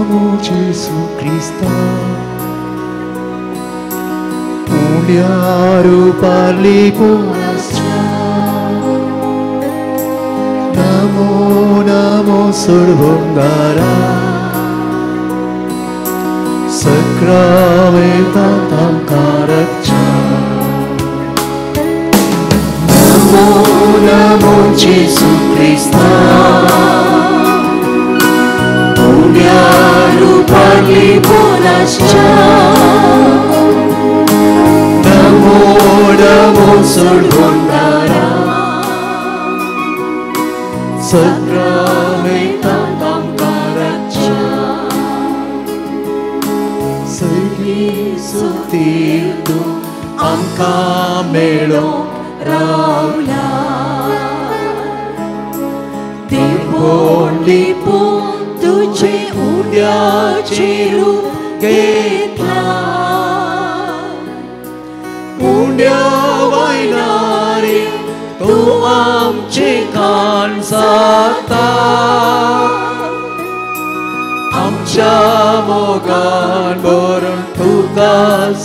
नमो जेजू क्रिस्ता उण्या रुपार लिपून आसच्या नमो नमो सोडवणदारा सक्रामेंतांत आमकां रक्षा नमो नमो जेजू क्रिस्ता उण्या रुपार लिपून आसच्या नमो नमो सोडवणदारा सक्रामेंतांत आमकां रक्षा सगळीं सुतीर तूं आमकां मेळोंक रावला देवपण लिपून तुजें उण्याचें रूप घेतलां उण्या वयल्यारी तूं आमचें कान जाता आमच्या मोगान भरून तुका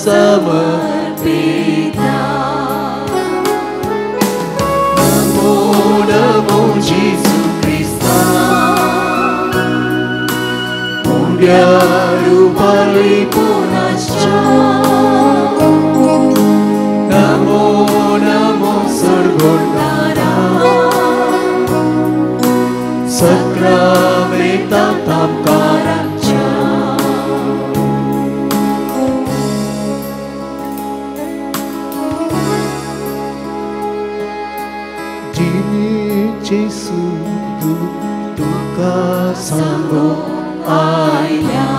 समर्पिता नमो नमो जेजू क्रिस्ता उण्या रुपार लिपून आसच्या नमो नमो सोडवणदारा सक्रामेंतांत आमकां रक्षा जिणेचें सूख तुका सांगूंक आयल्या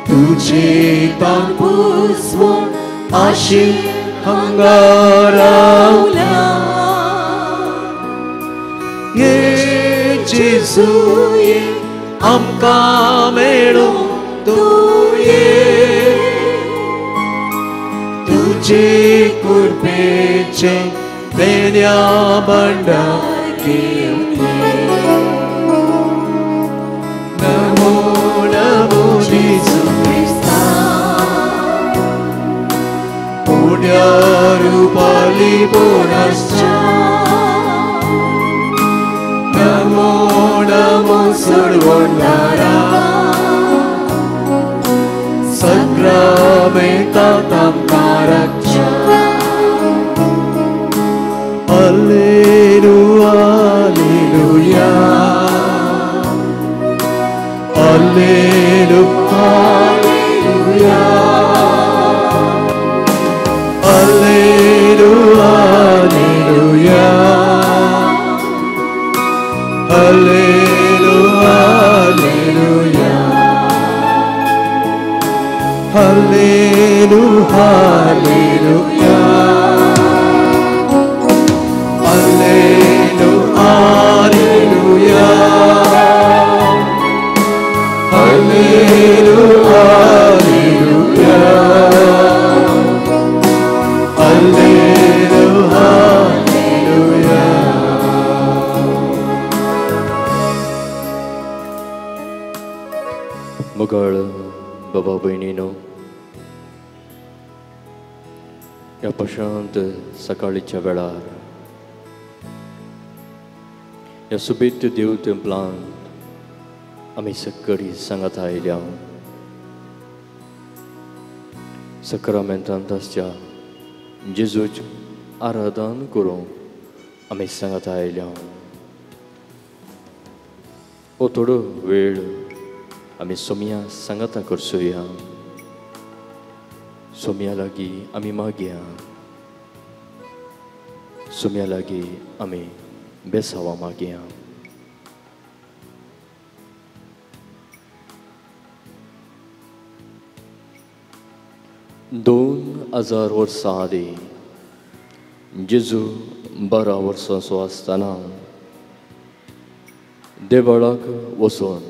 तुजें तोंड पुसवून आशेन हांगा रावल्या ये जेजू ये आमकां मेळूंक तूं ये तुजे कृपेचें देण्या भंडार घेवन ये नमो नमो जेजू क्रिस्ता उण्या रुपार लिपून आसच्या नमो नमो सोडवणदारा सक्रामेंतांत आमकां रक्षा Alleluia, Alleluia, Alleluia, Alleluia, Alleluia, Alleluia, Alleluia, Alleluia, Alleluia, Alleluia, Alleluia, Alleluia, Alleluia, Alleluia. मोगाळ बाबा भयणीनो, ह्या प्रशांत सकाळीच्या वेळार ह्या सुबेत देव तेंपलांत आमी सकाळी सांगात आयल्या. सक्रामेंतांत आसच्या जेजूच आराधन करूंक आमी सांगात आयल्या. हो थोडो वेळ आमी सोमया सांगाता करसुया. सोमया लागीं आमी मागया, सोमया लागीं आमी बेसावा मागया. 2000 वर्सां आदीं जेजू 12 वर्सांचो आसतना देवळाक वचून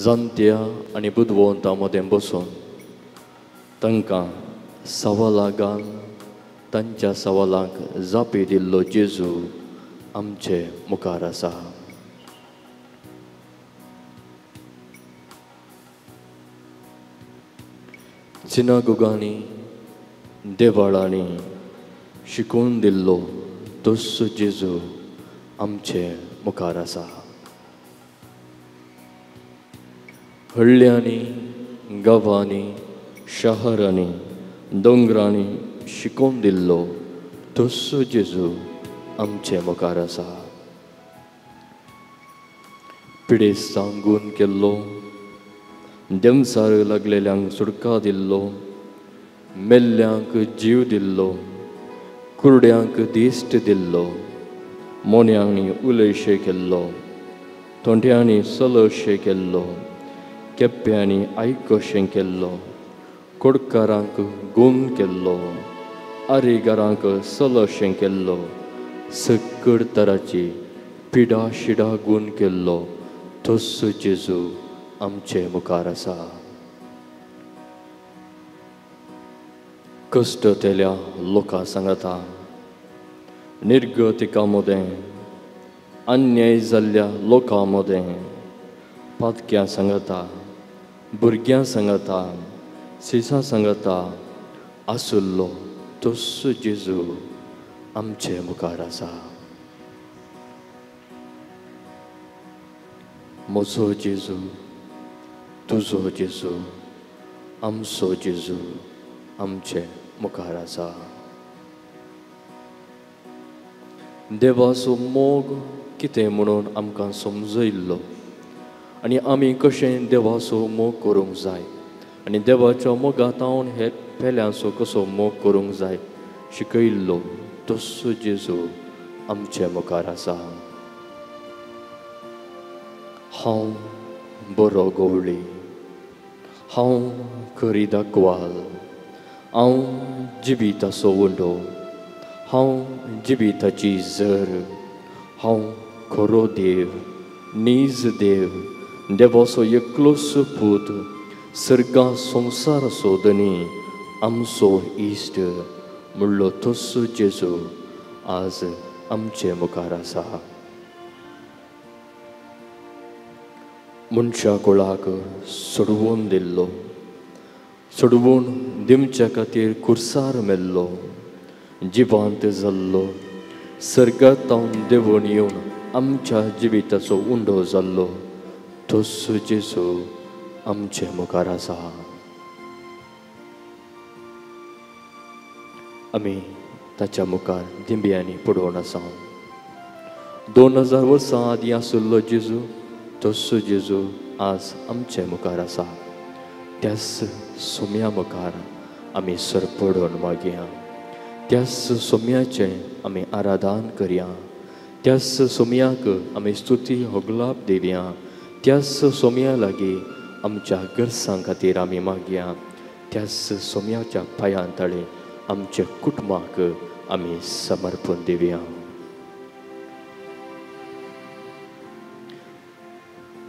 जाणट्या आनी बुदवंतां मदें बसून तांकां सवालां घालून तांच्या सवालांक जापी दिल्लो जेजू आमचे मुखार आसा. सिनागोगांनी देवाळांनी शिकोवन दिल्लो तोच जेजू आमचे मुखार आसा. हळ्यांनी, गांवांनी, शहरांनी, दोंगरांनी शिकोवन दिल्लो तोच जेजू आमचे मुखार आसा. पिडेस्तांक गूण केल्लो, देमसार लागलेल्यांक सुटका दिल्लो, मेल्ल्यांक जीव दिल्लो, कुरड्यांक दिश्ट दिल्लो, मोन्यांनी उलयशें केल्लो, तोंड्यांनी सलशें केल्लो, केप्प्यांनी आयकशें केल्लो, कोडकारांक गूण केल्लो, आरेगारांक सलशें केल्लो, सकड तराची पिडा शिडा गूण केल्लो तोच जेजू आमचे मुखार आसा. कश्ट तेल्या लोकां सांगता, निर्गतिका मदें, अन्याय जाल्ल्या लोकां मदें, पातक्यां सांगता, भुरग्यां सांगता, सिसां सांगता आसुल्लो तोच जेजू आमचे मुखार आसा. म्हजो जेजू, तुजो जेजू, आमचो जेजू आमचे मुखार आसा. देवाचो मोग कितें म्हणून आमकां समजयल्लो आनी आमी कशें देवाचो मोग करूंक जाय आनी देवाच्या मोगांत हे पेल्यांचो कसो मोग करूंक जाय शिकयल्लो तोच जेजू आमचे मुखार आसा. हांव बरो गवळी, हांव खरी दाखवाल, हांव जिविताचो उंडो, हांव जिविताची जर, हांव खरो देव, नीज देव, देवाचो एकलोच पूत, सर्गा संवसाराचो धनी, आमचो इश्ट म्हणलो तोच जेजू आज आमचे मुखार आसा. मनशा कुळाक सोडवून दिल्लो, सोडवून दिवच्या खातीर कुर्सार मेल्लो, जिवांत जाल्लो, सर्गांत देवून येवन आमच्या जिविताचो उंडो जाल्लो तोच जेजू आमचे मुखार आसा. आमी ताच्या मुखार दिंब्यांनी पडोवन आसा. 2000 वर्सां आदीं आशिल्लो जेजू तोच जेजू आज आमचे मुखार आसा. त्याच सोम्या मुखार आमी सरपडून मागया, त्याच सोम्याचें आमी आराधन करया, त्याच सोम्याक आमी स्तुती होगलाप दिवया, त्याच सोम्या लागीं आमच्या गरजां खातीर आमी मागया, त्याच सोम्याच्या पांयां तळे आमच्या कुटुंबाक आमी समर्पण दिवया.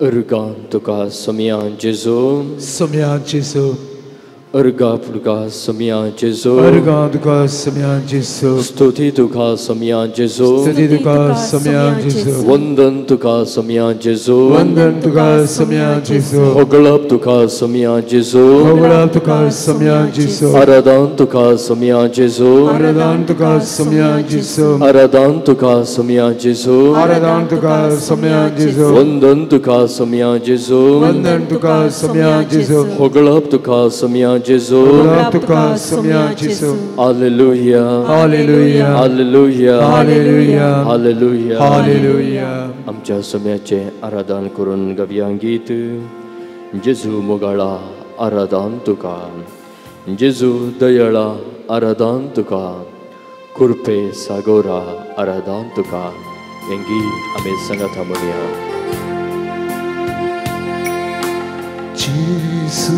अर्गां तुका सोम्या जेजू, सोम्या जेजू, अर्गा तुका सोम्या जेजू, अर्गां तुका सोम्या जेजू, स्तुती तुका सोम्या जेजू, स्तुती तुका सोम्या जेजू, वंदन तुका सोम्या जेजू, वंदन तुका सोम्या जेजू, होगळप तुका सोम्या जेजू, होगळप तुका सोम्या जेजू, आराधन तुका सोम्या जेजू, आराधन तुका सोम्या जेजू, आराधन तुका सोम्या जेजू, आराधन तुका सोम्या जेजू, वंदन तुका सोम्या जेजू, वंदन तुका सोम्या जेजू, होगळप तुका सोम्या जेजू, तुका सोम्या जेजू. Hallelujah, hallelujah, hallelujah, hallelujah, hallelujah, hallelujah. आमच्या सोम्याचें आराधन करून गावया गीत. जेजू मोगाळा आराधन तुका, जेजू दयाळा आराधन तुका, कुर्पे सागोरा आराधन तुका, हें गीत आमी सांगता म्हणया. जेजू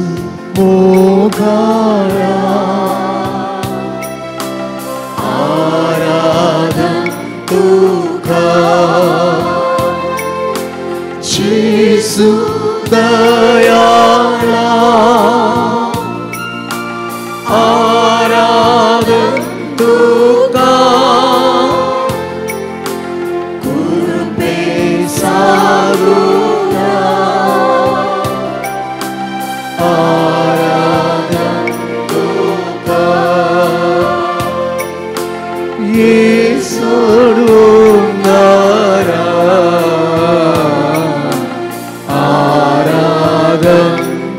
मोगाळा आराधन तुका, जेजू दयाळा आराधन तुका, कृपे सागोरा आराधन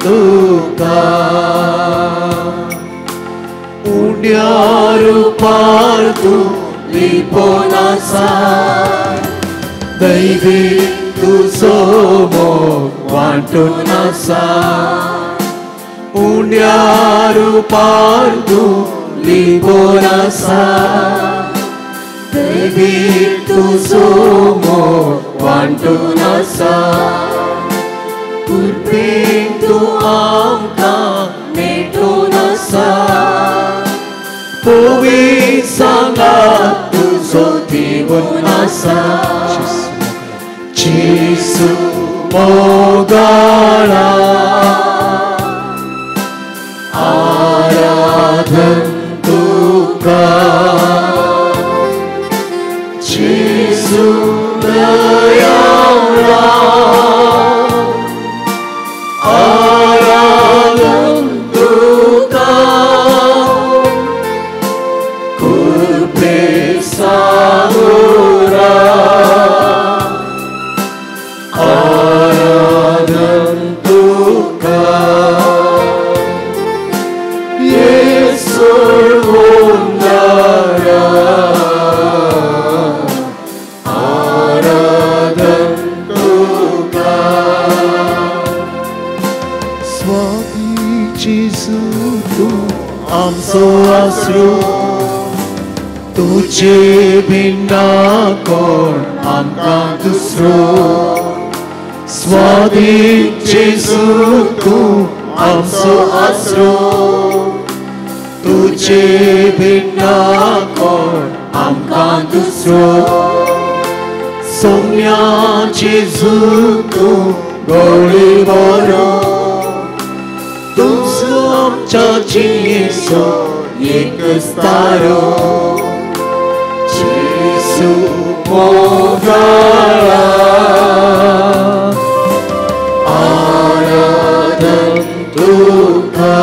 तुका उण्या रुपार तूं लिपोन आसा दैवी तुजो मोग वांटून आसा उण्या रुपार तूं लिपोन आसा दैवी तुजो मोग वांटून आसा कृपेन तूं आमकां नेटून आसा पवी सांगात तुजो दिवन आसा जेजू मोगाळा आराधन तुका जेजू दयाळा आराधन तुका कृपे सागोरा आराधन तुका येसू उंदारा आराधन तुका स्वामी जेजू तूं आमचो आसरो तुजे बिना कोण आमकां दुसरो स्वामी जेजू तूं आमचो आसरो तुजे बिना कोण आमकां दुसरो सोम्या जेजू तूं गोळी बरो तुजो आमच्या जिणेचो एकच तारो जेजू मोगाळा आराधन तुका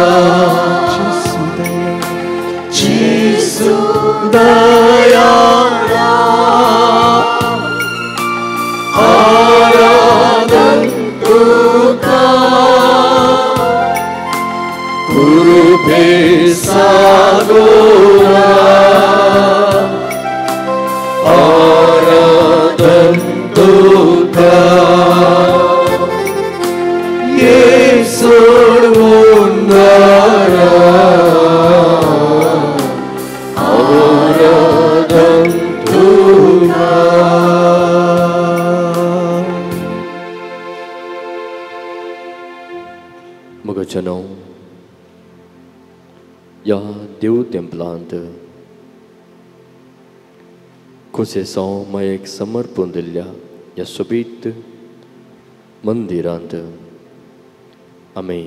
जेजू दयाळा आराधन तुका कृपे सागोरा आराधन तुका येसू उंदारा आराधन तुका. मगजनो ह्या देव तेंपलांत कोसेसांव मायेक समर्पण दिल्ल्या ह्या सोबीत मंदिरांत आमी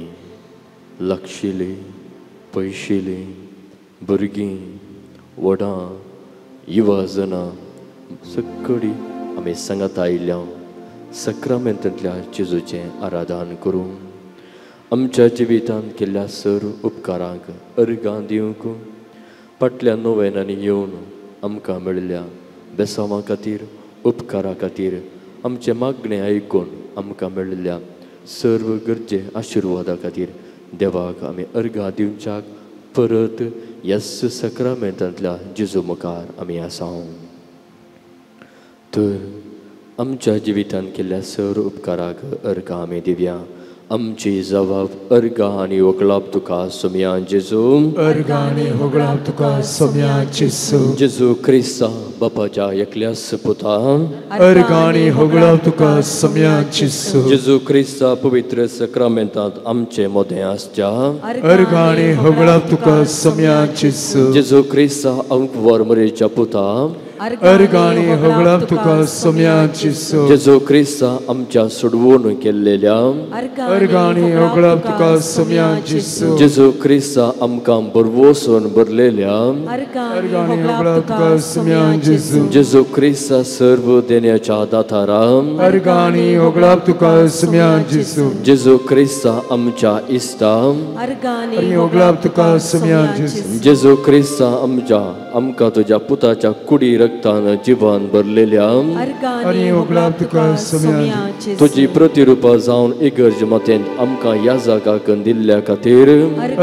लागशिल्लीं पयशिल्लीं भुरगीं व्हडां युवा जनां सगळीं आमी सांगात आयिल्ल्या सक्रामेंतांतल्या जेजूचें आराधन करूं आमच्या जिवितांत केल्ल्या सर उपकारांक अर्गां दिवंक फाटल्या नोवेनांनी येवन आमकां मेळिल्ल्या बेसांवा खातीर उपकारा खातीर आमचें मागणें आयकून आमकां मेळिल्ल्या सर्व गरजे आशिर्वादा खातीर देवाक आमी अर्गां दिवच्याक परत ह्याच सक्रामेंतांतल्या जेजू मुखार आमी आसा. तर आमच्या जिवितांत केल्ल्या सर उपकाराक अर्गां आमी दिवया. आमची जबाब अर्गां आनी होगळाप तुका सोम्या जेजू अर्गां आनी होगळाप तुका सोम्या जेजू जेजू क्रिस्ता बापाच्या एकल्याच पुता अर्गां आनी होगळाप तुका सोम्या जेजू जेजू क्रिस्ता पवित्र सक्रामेंतांत आमचे मोदें आसच्या अर्गां आनी होगळाप तुका सोम्या जेजू जेजू क्रिस्ता अंकवर मरेच्या पुता अर्गां आनी होगळाप तुका सोम्या जेजू जेजू क्रिस्ता आमच्या सोडवून केल्लेल्या अर्गां आनी होगळाप तुका सोम्या जेजू जेजू क्रिस्ता आमकां बरवसून भरलेल्या अर्गां आनी होगळाप तुका सोम्या जेजू जेजू क्रिस्ता सर्व देण्याच्या दातारा अर्गां आनी होगळाप तुका सोम्या जेजू जेजू क्रिस्ता आमच्या इश्टा अर्गां आनी होगळाप तुका सोम्या जेजू जेजू क्रिस्ता आमच्या आमकां तुज्या पुताच्या कुडी रक्तान जिवान भरलेल्या आनी होगळाप तुका सोम्या तुजी प्रतिरुपा जावन इगर्ज मातेन आमकां ह्या जागाक दिल्ल्या खातीर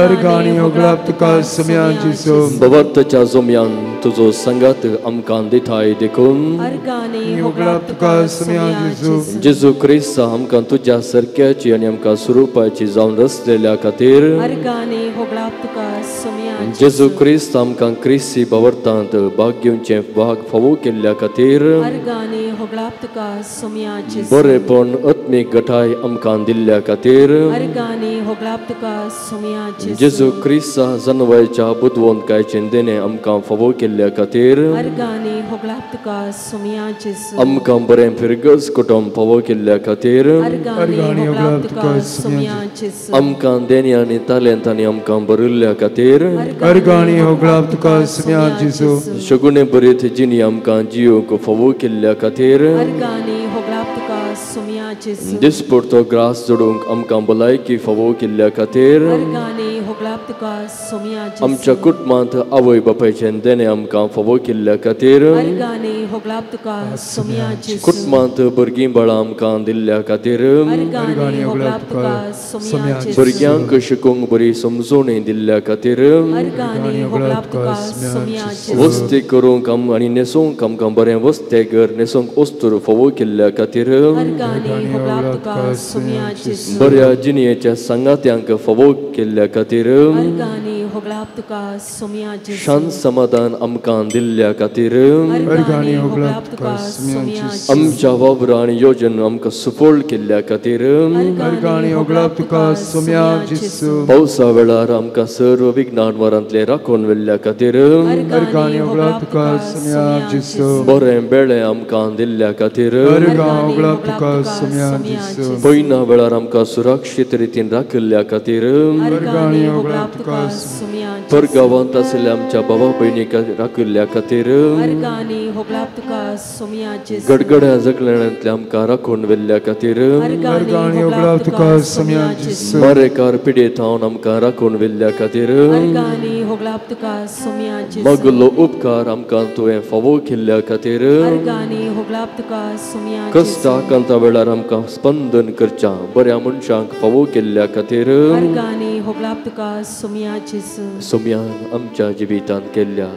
अर्गां आनी होगळाप तुका सोम्या जेजू भवार्थाच्या जोम्यान तुजो संगात आमकां दिताय देखून अर्गां आनी होगळाप तुका सोम्या जेजू जेजू क्रिस्ता आमकां तुज्या सारक्याची आनी आमकां स्वरुपाची जावन रचलेल्या खातीर अर्गां आनी होगळाप तुका सोम्या जेजू क्रिस्त आमकां क्रिस्ती भावार्थांत भाग घेवचें भाग फावो केल्ल्या खातीर अर्गां आनी होगळाप तुका सोम्या जेजू बरेपण आत्मीक गठाय आमकां दिल्ल्या खातीर अर्गां आनी होगळाप तुका सोम्या जेजू जेजू क्रिस्ता जनवायच्या बुदवंतकायचें देणें आमकां फावो केल्ल्या खातीर अर्गां आनी होगळाप तुका सोम्या जेजू आमकां बरें फिरगज कुटुंब फावो केल्ल्या खातीर अर्गां आनी होगळाप तुका सोम्या जेजू आमकां देणी आनी तालेंतांनी आमकां भरिल्ल्या खातीर अर्गां आनी होगळाप तुका सोम्या जेजू शगुणे बरीत जिणी आमकां जियोंक फावो केल्ल्या खातीर अर्गां आनी होगळाप तुका सोम्या जेजू दिसपडतो ग्रास जोडूंक आमकां भलायकी फावो केल्ल्या खातीर अर्गां आनी होगळाप तुका सोम्या जेजू आमच्या कुटुंबांत आवय बापायचें देणें आमकां फावो केल्ल्या खातीर अर्गां आनी होगळाप तुका सोम्या जेजू कुटुंबांत भुरगीं बाळां आमकां दिल्ल्या खातीर अर्गां आनी होगळाप तुका सोम्या जेजू भुरग्यांक शिकूंक बरी समजवणी दिल्ल्या खातीर अर्गां आनी होगळाप तुका सोम्या जेजू वस्ती करूंक आनी न्हेसूंक आमकां बरें वस्ते घर न्हेसूंक वस्तूर फावो केल्ल्या खातीर अर्गां आनी होगळाप तुका सोम्या जेजू बऱ्या जिणयेच्या सांगात्यांक फावो केल्ल्या खातीर अर्गां आनी होगळाप तुका सोम्या जेजू शांत समाधान आमकां दिल्ल्या खातीर अर्गां आनी होगळाप तुका सोम्या जेजू आमच्या वावरा आनी योजन आमकां सुफळ केल्ल्या खातीर अर्गां आनी होगळाप तुका सोम्या जेजू पावसा वेळार आमकां सर्व विघ्नांवरांतले राखून व्हेल्ल्या खातीर अर्गां आनी होगळाप तुका सोम्या जेजू बरें बेळें आमकां दिल्ल्या खातीर अर्गां होगळाप तुका सोम्या जेजू पयना वेळार आमकां सुरक्षीत रितीन राखिल्ल्या खातीर अर्गां आनी होगळाप तुका सोम्या जेजू परगांवांत आशिल्ल्या आमच्या बाबा भयणीक राखिल्ल्या खातीर अर्गां आनी होगळाप तुका सोम्या जेजू गडगड्या जगलेण्यांतल्या आमकां राखून व्हेल्ल्या खातीर अर्गां आनी होगळाप तुका सोम्या जेजू मारेकार पिडे थावन आमकां राखून व्हेल्ल्या खातीर अर्गां आनी होगळाप तुका सोम्या जेजू मागलो उपकार आमकां तुवें फावो केल्ल्या खातीर अर्गां आनी होगळाप तुका सोम्या जेजू कश्टा कांता वेळार आमकां स्पंदन करच्या बऱ्या मनशांक फावो केल्ल्या खातीर अर्गां आनी होगळाप तुका सोम्या जेजू सोम्यान आमच्या जिवितांत केल्ल्या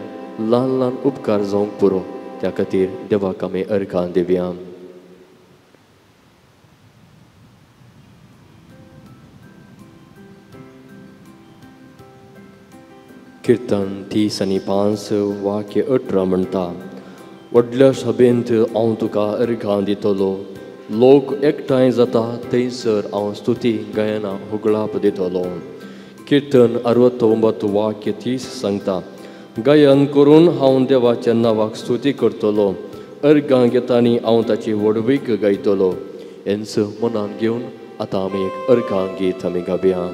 ल्हान ल्हान उपकार जावंक पुरो त्या खातीर देवाक आमी अर्घां दिवया. किर्तन 30 आनी 5 वाक्य 18 म्हणटा, व्हडल्या सभेंत हांव तुका अर्घां दितलो, लोक एकठांय जाता थंयसर हांव स्तुती गायना होगळाप दितलो. किर्तन 69 वाक्य 30 सांगता, गायन करून हांव देवाच्या नांवाक स्तुती करतलो, अर्घां घेतानी हांव ताची व्हडवीक गायतलो. हेंच मनान घेवन आतां आमी एक अर्घां गीत आमी गावया.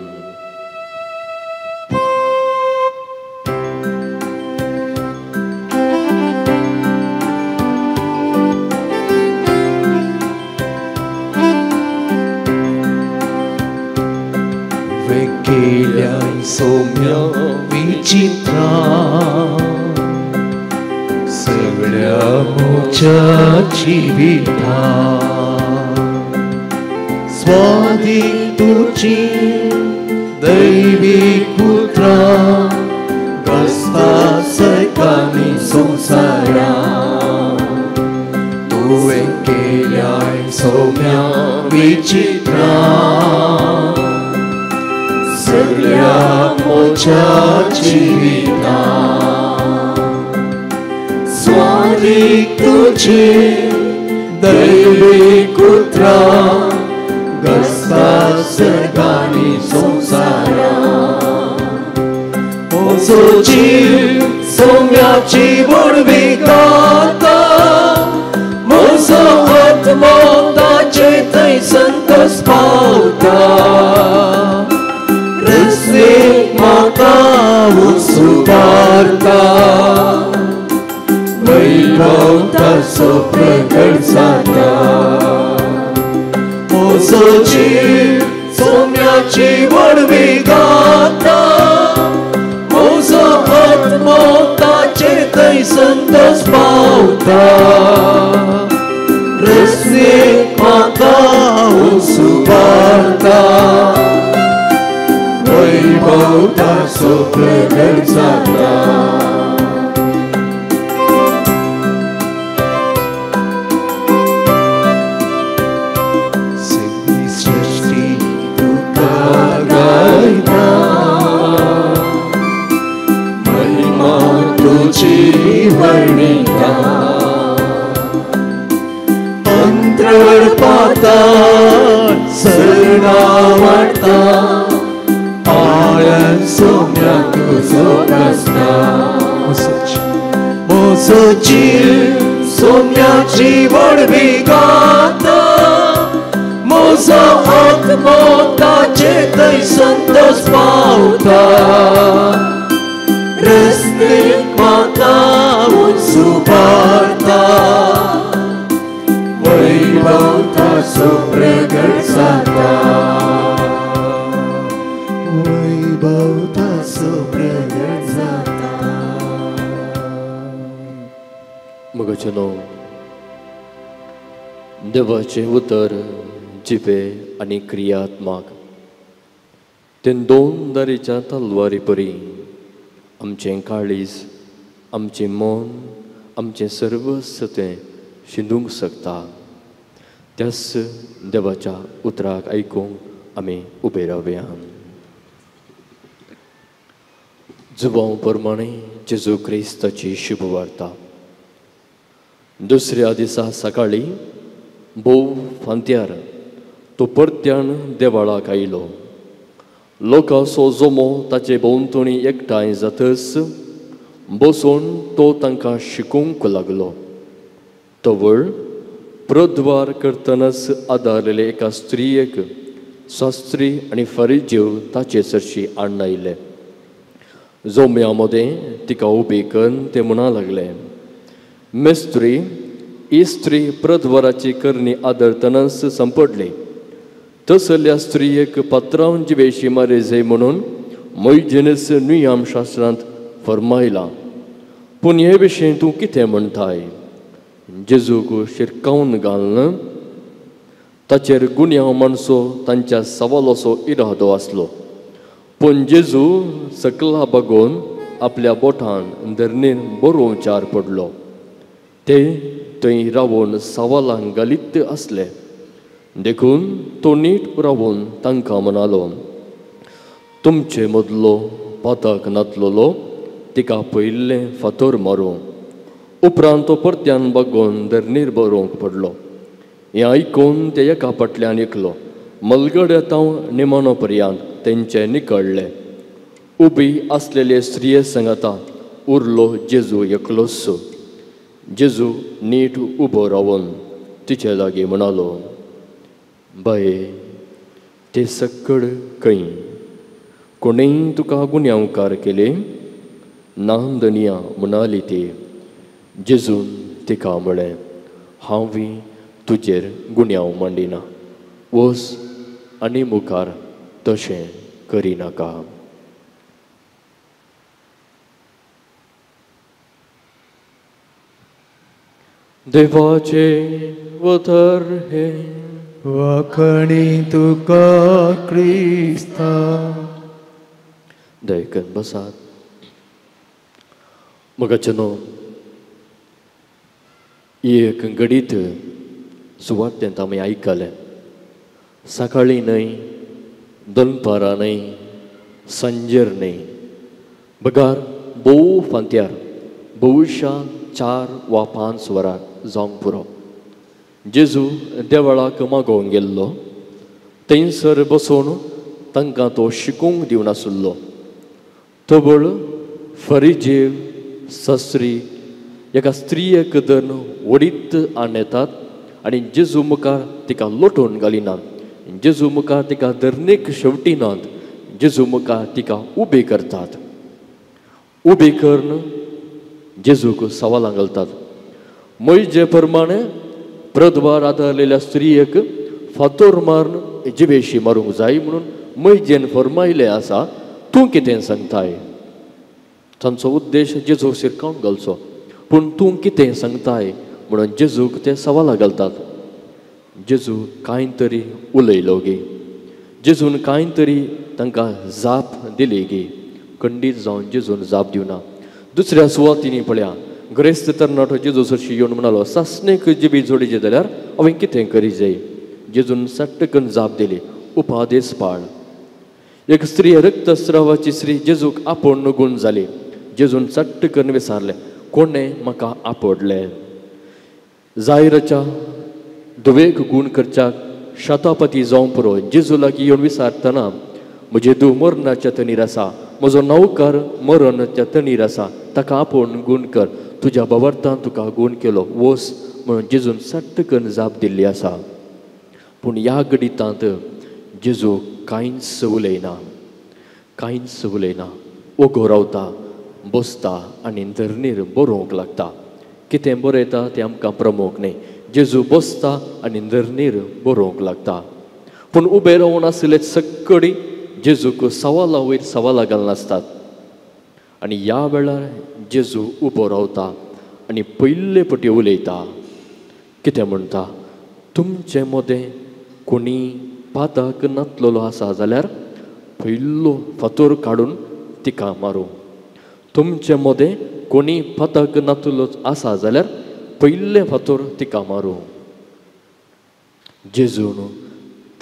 सौम्य विचित्रा सगळ्या मोच्या जिविता स्वादीक तुजी दैवी पुत्रा गस्ता सरकानी संसारा तुवें केल्याय सौम्या विचित्रा सगळ्या मोच्या जिविता स्वादीक तुजी दैवी कुत्रा गस्ता सर्गानी संसारा म्हजो जीव सौम्याची व्हडवी गाता म्हजो आत्मो ताचे थंय संतोष पावता रस्तेक म्हाका सुदारता वैभव ताचो प्रगट जाता म्हजो जीव सौम्याची व्हडवी गाता म्हजो आत्मो ताचे थंय संतोष पावता वैभव ताचो प्रगट जाता. सगळी सृश्टी तुका गायता, महिमा तुजी वर्णिता. अंतरवर पाता सरना वाडता, आळ्यान सोम्या तुजो गाजता. म्हजो जीव सोम्याची व्हडवी गाता, म्हजो आत्मो ताचे थंय संतोष पावता. रस्ते म्हाका उंच उबारता, वैभव ताचो प्रगट जाता. वैभव ताचो प्रगट जाता. मगचनो देवाचें उतर जिवे आनी क्रियात्मक तें दोन दारीच्या तलवारी परी आमचें काळीज, आमचें मन, आमचें सर्वस्व तें शिंदूंक शकता. त्याच देवाच्या उतराक आयकूंक आमी उबे रावया. जुवांव प्रमाणे जेजू क्रिस्ताची शुभवार्ता. दुसऱ्या दिसा सकाळीं भोव फांत्यार तो परत्यान देवाळाक आयलो. लोकांचो जमो ताचे भोंवतणी एकठांय जातच बसून तो तांकां शिकोवंक लागलो. तवळ प्रद्वार करतनाच आदारलेले एका स्त्रियेक शास्त्री आनी फरिजीव ताचे सरशी हाडून आयले. जोम्या मदें तिका उबी करून ते म्हणा लागले, मेस्त्री, ही स्त्री प्रद्वाराची करणी आदरतनाच सांपडली. तसल्या स्त्रियेक पात्रावन जिवेशी मारे म्हणून मोयजेनस नियमशास्त्रांत फर्मायलां. पूण हे विशीं तूं कितें म्हणटाय? जेजूक शिरकावन घालून ताचेर गुन्यांव माणसो तांच्या सवालाचो इरादो आसलो. पूण जेजू सकला बागोवन आपल्या बोटान धरणीन बरोवचार पडलो. ते थंय रावून सवालांक घालीत आसले. देखून तो नीट रावून तांकां म्हणालो, तुमचे मदलो पातक नातलोलो तिका पयिल्लें फातर मारूं. उपरांत तो परत्यान बागोवन धरणीर बरोवंक पडलो. हें आयकून ते एका फाटल्यान एकलो मलगड्या तांव निमाणो पर्यंत तेंचे निकळ्ळे. उबी आसलेले स्त्रिये सांगाता उरलो जेजू एकलोच. जेजू नीट उबो रावन तिचे लागीं म्हणालो, बाये, ते सक्कड खंय? कोणेय तुका गुन्यांवकार केले? ना धनिया, म्हणाली ती. जेजून तिका म्हळें, हांवूय तुजेर गुन्यांव मांडिना. वच आनी मुखार तशें करिनाका. देवाचें उतर हें. वाखणी तुका क्रिस्ता. दयकन बसात. मगाचेनो एक घडीत सुवातेंत आमी आयकलें. सकाळीं न्हय, दनपारां न्हय, सांजेर न्हय, बगार भोव फांत्यार, भोवशा 4 वा 5 वरां जावंक पुरो, जेजू देवळाक मागोवंक गेल्लो. थंयसर बसून तांकां तो शिकोवंक दिवन आसलो. तबळ फरिजेव शास्त्री एका स्त्रियेक धरून वडीत हाडून येतात आनी जेजू मुखार तिका लोटून घालिनात, जेजू मुखार तिका धरणीक शेवटिनात, जेजू मुखार तिका उबी करतात. उबी करून जेजूक सवालां घालतात. मोयजे प्रमाणे प्रद्वार आदारलेल्या स्त्रियेक फातोर मारून जिवेशी मारूंक जाय म्हणून मोयजेन फर्मायलें आसा, तूं कितें सांगताय? तांचो उद्देश जेजूक शिरकावन घालचो, पूण तूं कितें सांगताय म्हणून जेजूक ते सवालां घालतात. जेजू कांय तरी उलयलो गे. जेजून कांय तरी तांकां जाप दिली गी? खंडीत जावन जेजून जाप दिवना. दुसऱ्या सुवातींनी पळया, ग्रेस्त तरणाटो जेजू सरशी येवन म्हणालो, सासणेक जिबी जोडीचे जाल्यार हांवें कितें करी जाय? जेजून सट्टकन जाप दिली, उपादेस पाळ. एक स्त्री, रक्तस्रावाची स्त्री, जेजूक आपोवन गूण जाली. जेजून सट्टकन विचारलें, कोणें म्हाका आपडलें? जायराच्या धुवेक गूण करच्याक शतापती जावं पुरो. जेजू लागीं येवन विचारतना, म्हजें धूव मरणाच्या तणीर आसा, म्हजो नवकर मरणाच्या तणीर आसा, ताका आपोवन गूण कर, तुज्या बाबर्तान तुका गूण केलो, वोस म्हणून जेजून सट्टकन जाप दिल्ली आसा. पूण ह्या गणितांत जेजू कांयच उलयना, कांयच उलयना, ओगो रावता, बसता आनी धरणीर बरोवंक लागता. कितें बरयता तें आमकां प्रमोख न्हय. जेजू बसता आनी धरणीर बरोवंक लागता. पूण उबे रावन आशिल्ले सक्कडी जेजूक सवाला वयर सवालां घालनासतात. आनी ह्या वेळार जेजू उबो रावता आनी पयले पटी उलयता. कितें म्हणटा? तुमचे मदें कोणी पातक नातलेलो आसा जाल्यार पयलो फातोर काडून तिका मारूं. तुमचे मदें कोणी पातक नातलेलो आसा जाल्यार पयले फातोर तिका मारूं. जेजून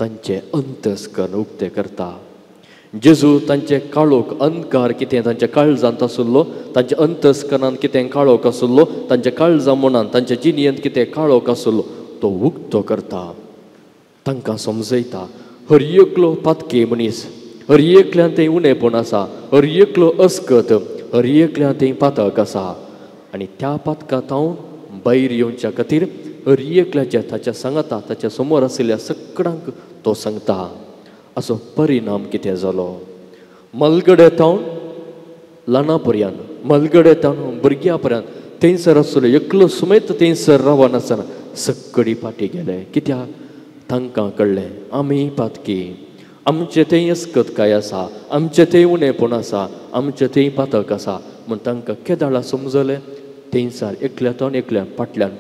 तांचें अंतस्कर्ण उक्तें करता. जेजू तांचे काळोख, अंधकार कितें तांच्या काळजांत आशिल्लो, तांच्या अंतस्करणांत कितें काळोख आशिल्लो, तांच्या काळजा मनांत, तांच्या जिणेंत कितें काळोख आशिल्लो तो उक्तो करता. तांकां समजयता, हर एकलो पातकी मनीस, हर एकल्यान तें उणेपण आसा, हर एकलो अस्कत, हर एकल्यान तें पातक आसा. आनी त्या पातका तावन भायर येवच्या खातीर हर एकल्याच्या ताच्या सांगाता, ताच्या समोर आशिल्ल्या सगळ्यांक तो सांगता. असो परिणाम कितें जालो? मलगडे तावन ल्हाना पर्यंत, मलगडे तावन भुरग्या पर्यंत थंयसर आसलो एकलो सुमेत थंयसर रावनासतना सक्कडी फाटी गेले. कित्याक? तांकां कळ्ळें आमी पातकी, आमचें थंय अस्कतकाय आसा, आमचें थंय उणेपण आसा, आमचें थंय पातक आसा. म्हूण तांकां केदाळा समजलें. थंयसर एकल्या तावन एकल्या फाटल्यान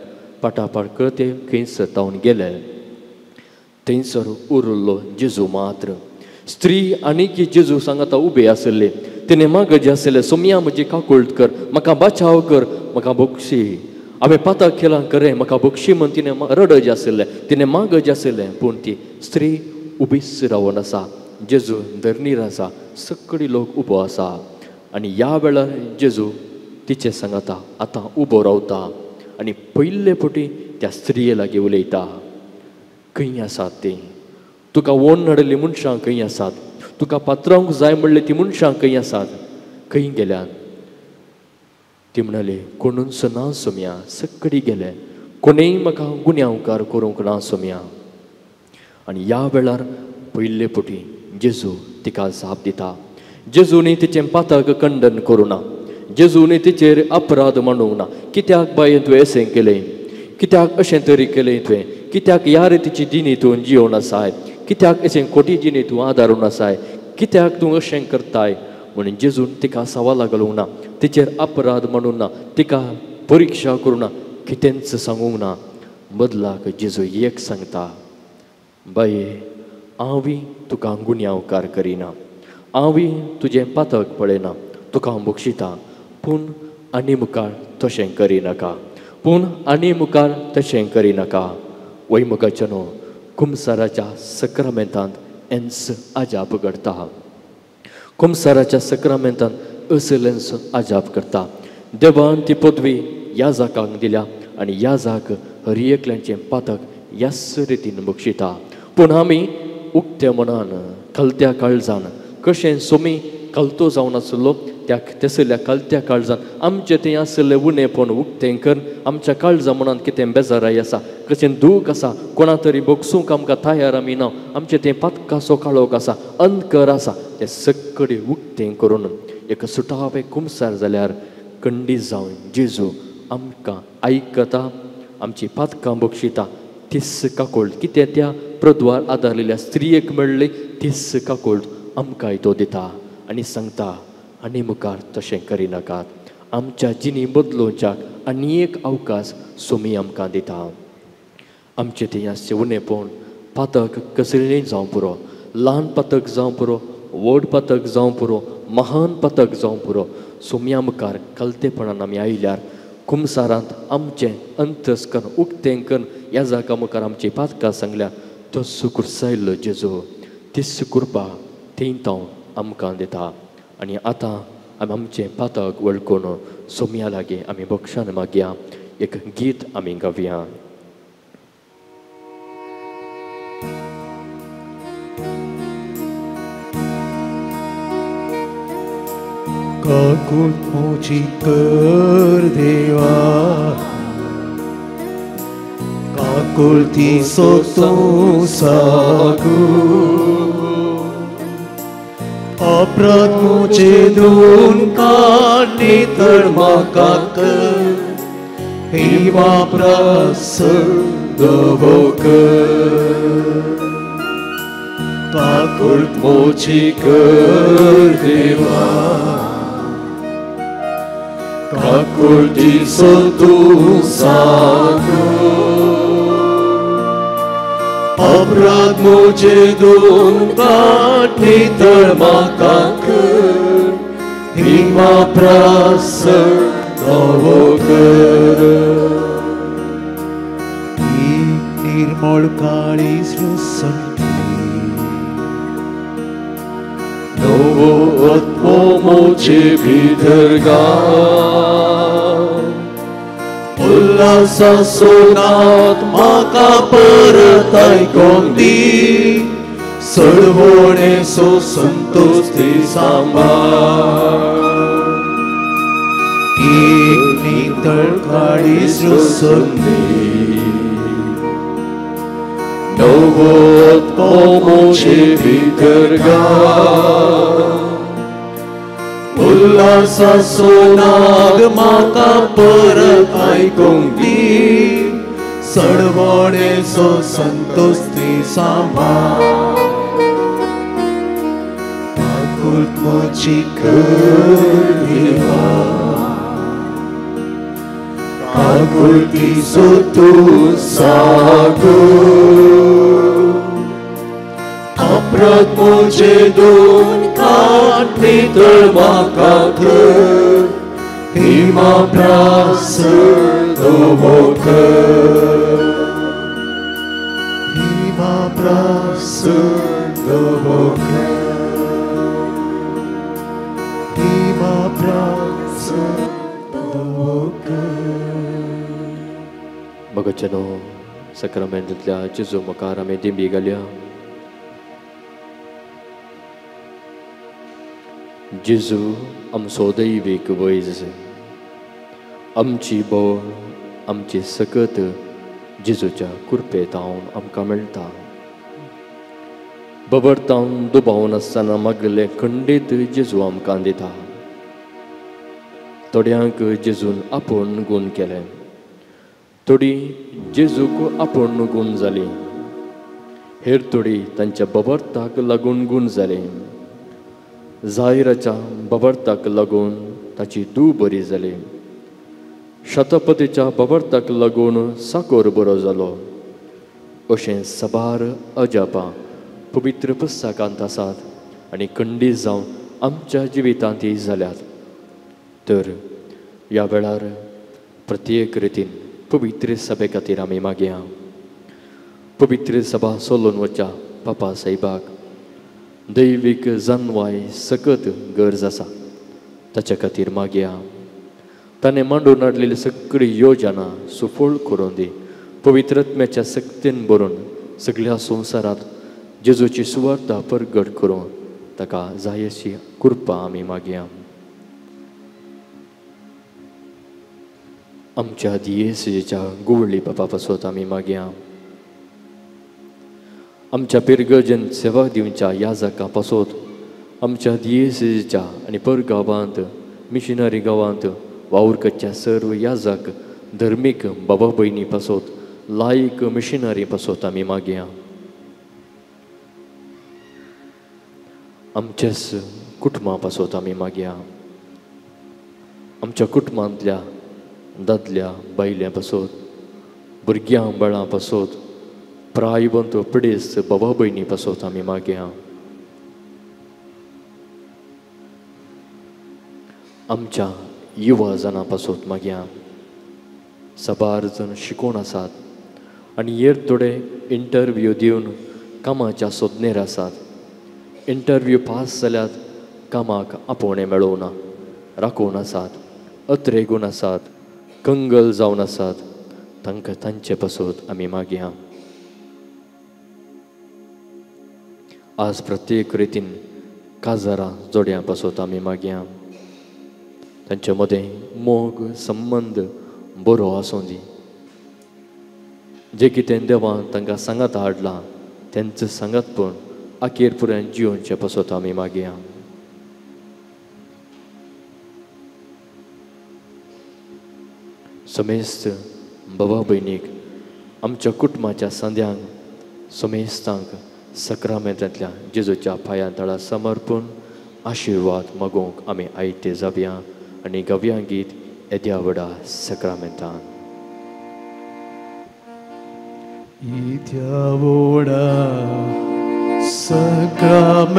पाटापाट करते खंयसर तावन गेले. थंयसर उरलो जेजू मात्र. स्त्री आनीक जेजू सांगाता उबे आशिल्ले. तिणें मागजे आशिल्लें, सोमया म्हजी काकुळट कर, म्हाका बाचाव कर, म्हाका बक्षी, हांवें पातक केलां खरें, म्हाका बक्षी म्हूण तिणें रडजे आशिल्लें, तिणें मागजे आशिल्लें. पूण ती स्त्री उबीच रावन आसा. जेजू धरणीर आसा, सगळी लोक उबो आसा. आनी ह्या वेळार जेजू तिचे सांगाता आतां उबो रावता आनी पयले फावटी त्या स्त्रिये लागीं उलयता. खंय आसात तीं? तुका ओन हाडिल्लीं मनशां खंय आसात? तुका पात्रावंक जाय म्हणलें ती मनशां खंय आसात? खंय गेल्यात? ती म्हणाली, कोणूच ना सोम्या, सक्कडी गेले, कोणेय म्हाका गुन्यांवकार करूंक ना सोम्या. आनी ह्या वेळार पयले फावटी जेजू तिका जाप दिता. जेजूनी तिचें पातक खंडन करूं ना, जेजूनी तिचेर अपराध मांडूंक ना. कित्याक बाये तुवें अशें केलें? कित्याक अशें तरी केलें तुवें? कित्याक ह्या रितीची जिणी तूं जियोवन आसाय? कित्याक अशें खोटी जिणी तूं आदारून आसाय? कित्याक तूं अशें करताय? म्हणून जेजून तिका सवालां घालूंक ना, तिचेर अपराध मांडूंक ना, तिका परिक्षा करूंक ना, कितेंच सांगूंक ना. बदलाक जेजू एक सांगता, बाये हांवूय तुका गुन्यांवकार करिना, हांवूय तुजें पातक पळयना, तुका हांव बक्षिता, पूण आनी मुखार तशें करिनाका, पूण आनी मुखार तशें करिनाका. वैमुखाचें न्हू कुमसाराच्या सक्रामेंतांत एन्स आजाप घडटा. कुमसाराच्या सक्रामेंतांत असलेंस आजाप करता. देवान ती पदवी याजाकांक दिल्या आनी याजाक हर एकल्याचें पातक ह्याच रितीन बक्षिता. पूण आमी उक्त्या मनान, कलत्या काळजान, कशें सोमी कलतो जावन आसलो त्या तेसल्या कलत्या काळजान आमचें तें आसलें उणेपण उक्तें कर, आमच्या काळजा मनान कितें बेजाराय आसा, कशें दूख आसा, कोणा तरी बगसूंक आमकां तयार आमी ना, आमचें तें पातकाचो काळोख आसा, अंधकार आसा, तें सगळें उक्तें करून एक सुटावें कुमसार जाल्यार खंडीत जावन जेजू आमकां आयकता, आमची पातकां बक्षिता. तीस काकोळ कितें त्या प्रद्वार आदारलेल्या स्त्रियेक मेळ्ळी, तीस काकोळ आमकांय तो दिता आनी सांगता, आनी मुखार तशें करिनाकात. आमच्या जिणी बदलोवच्याक आनी एक अवकाश सोमी आमकां दिता. आमचें थंय आसचें उणेपण, पातक कसलेंय जावं पुरो, ल्हान पातक जावं पुरो, व्हड पातक जावं पुरो, महान पातक जावं पुरो, सोम्या मुखार कलतेपणान आमी आयल्यार कुमसारांत आमचें अंतस्कन उक्तें करून ह्या जागा मुखार आमची पातकां सांगल्या तस्सो कुर्सायल्लो जेजू तिस कृपा थंय तो आमकां दिता. आनी आतां आमी आमचें पातक वळखून सोम्या लागीं आमी बक्षान मागया. एक गीत आमी गावया. काकूट म्हजी कर देवा, काकुळती सो तूं सागू, अपराध म्हजे धुवन काड नितळ म्हाका कर, हिमा प्रास दवो कर. काकूट म्हजी कर देवा, काकुळती सो तूं सागू, अपराध म्हजे धुवन काड नितळ म्हाका कर, हिमा प्रास दवो कर. एक निर्मळ काळीज रुसंती, नवो आत्मो म्हजे भितर घाल, उल्हासाचो नाद म्हाका परत आयकोंक दी, सडवणेचो संतोश ती सांबाळ. एक नितळ काळीज रुसंती, नवो आत्मो म्हजे भितर घाल, उल्हासाचो नाद म्हाका परत आयकोंक दी, सडवणेचो संतोश ती सांबाळ. काकूट म्हजी कर देवा, काकुळती सो तूं सागू, अपराध म्हजे धुवन काड नितळ म्हाका कर, हिमा प्रास दवो कर, हिमा प्रास दवो कर, हिमा प्रास दवो कर. भगतचेनो सक्रमेंतांतल्या जेजू मुखार आमी दिंबी घालया. जेजू आमचो दैवीक वैज, आमची बळ आमची सकत जेजूच्या कृपेतावन आमकां मेळटा. बबरतावन दुबावन आसतना मागले खंडीत जेजू आमकां दिता. थोड्यांक जेजून आपूण गूण केलें, थोडी जेजूक आपूण गूण जाली, हेर थोडी तांच्या बबरताक लागून गूण जाली. जाहिराच्या बबरताक लागून ताची धूव बरी जाली, शतपतीच्या बबरताक लागून साकोर बरो जालो. अशें साबार अजापां पवित्र पुस्तकांत आसात आनी खंडीत जावन आमच्या जिवितांतय जाल्यात. तर ह्या वेळार प्रत्येक रितीन पवित्र सभे खातीर आमी मागया. पवित्र सभा सोलून वच्या पापा साहेबाक दैवीक जानवाय सकत गरज आसा, ताच्या खातीर मागया. ताणें मांडून हाडलेली सगळी योजना सुफळ करून दी. पवित्रत्म्याच्या सक्तीन भरून सगळ्या संवसारांत जेजूची सुवार्ता परगट करून ताका जाय अशी कृपा आमी मागया. आमच्या दियेसेच्या गुवळी बापा पासत आमी मागया. आमच्या पिरगर्जन सेवा दिवच्या याजका पासत, आमच्या दियेसेच्या आनी परगांवांत मिशनरी गांवांत वावर करच्या सर्व याजक धर्मीक बाबा भयणी पासत, लायक मिशनरी पासत आमी मागया. आमच्याच कुटुंबा पासत आमी मागया. आमच्या कुटुंबांतल्या दादल्या बायल्यां पासत, भुरग्यां बाळां पासत, प्रायवंत पिडेस्त बाबा भयणी पासत आमी मागया. आमच्या युवा जाणां पासत मागया. साबार जण शिकोवन आसात आनी हेर थोडे इंटरव्यू दिवन कामाच्या सोदनेर आसात. इंटरव्यू पास जाल्यार कामाक आपोवणें मेळोवना, राखून आसात, अत्रेगून आसात, कंगल जावन आसात. तांकां तांचे पासत आमी मागया. आज प्रत्येक रितीन काजारां जोड्यां पासत आमी मागया. तांचे मदें मोग संबंद बरो आसूं दी. जे कितें देवान तांकां सांगात हाडलां तेंच सांगात पूण अखेर पुराय जियोवचे पासत आमी मागया. समेस्त बाबा भयणीक, आमच्या कुटुंबाच्या सांद्यांक, समेस्तांक सक्रामेंतांतल्या जेजूच्या पांयां तळा समर्पून आशिर्वाद मागोवंक आमी आयते जावया आनी गावया गीत येद्या व्हडा सक्रामेंतान. येद्या व्हडा सक्रामेंतान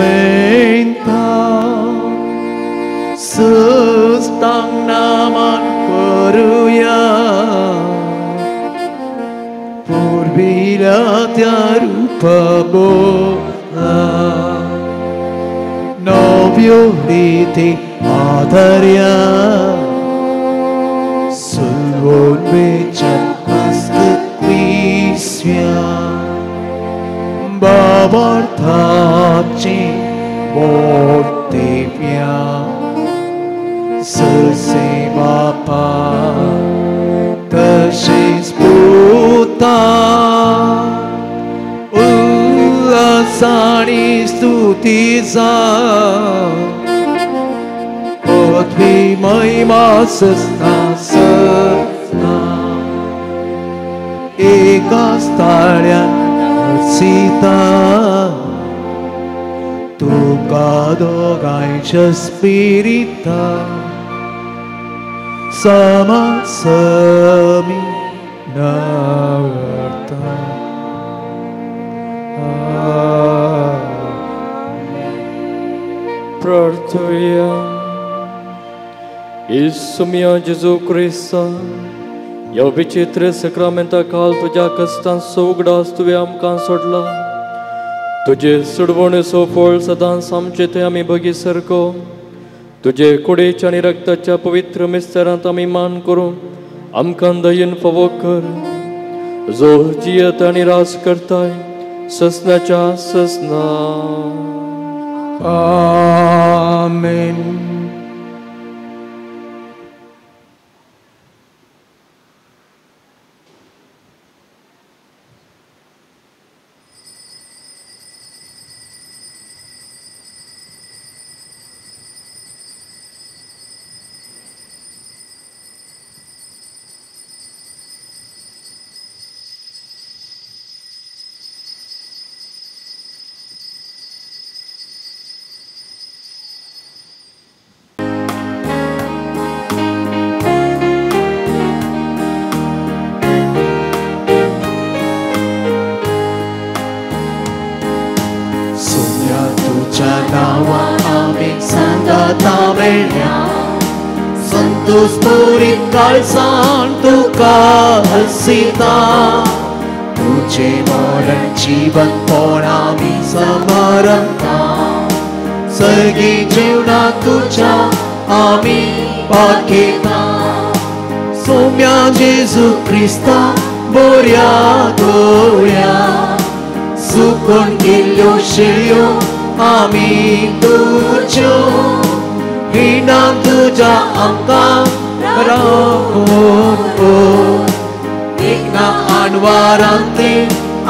सुस्तांग नामान करुया, पुर्विल्या त्या रूपा बोला नव्यो रिती आधर्या, सुलवून वेच्या क्रिस्त्या बाबार्थाची मोठेप्या ससे बापा तशेंच पुता उल्हासानी स्तुती जा, पृथ्वी महिमा सस्ना सस्ना एका ताळ्यान सीता तुका दोगांयच्या स्पिरिता समासमी नवर्ता. प्रार्थुया. येसुमिया जेजू क्रिस्ता, ह्या विचित्र सक्रामेंता काल तुज्या कश्टांचो उगडास तुवें आमकां सोडला. तुजे सुडवणेचो फळ सदांच आमचे थंय आमी बगी सारको तुजे कुडीच्या आनी रक्ताच्या पवित्र मिस्तरांत आमी मान करून आमकां दयेन फावो कर, जो जियत आनी राज करताय ससनाच्या ससना. आमेन. काळजान तुका हसिता, तुझे मरण जीवन कोण आमी समारंभता, सर्गी जीवना तुझ्या आमी पाखेता. सोम्या जेजू क्रिस्ता बोऱ्या दोळ्या सुकून गेल्ल्यो शिळयो आमी तुज्यो, हिणां तुज्या आमकां राखून विघ्ना आडवारांतली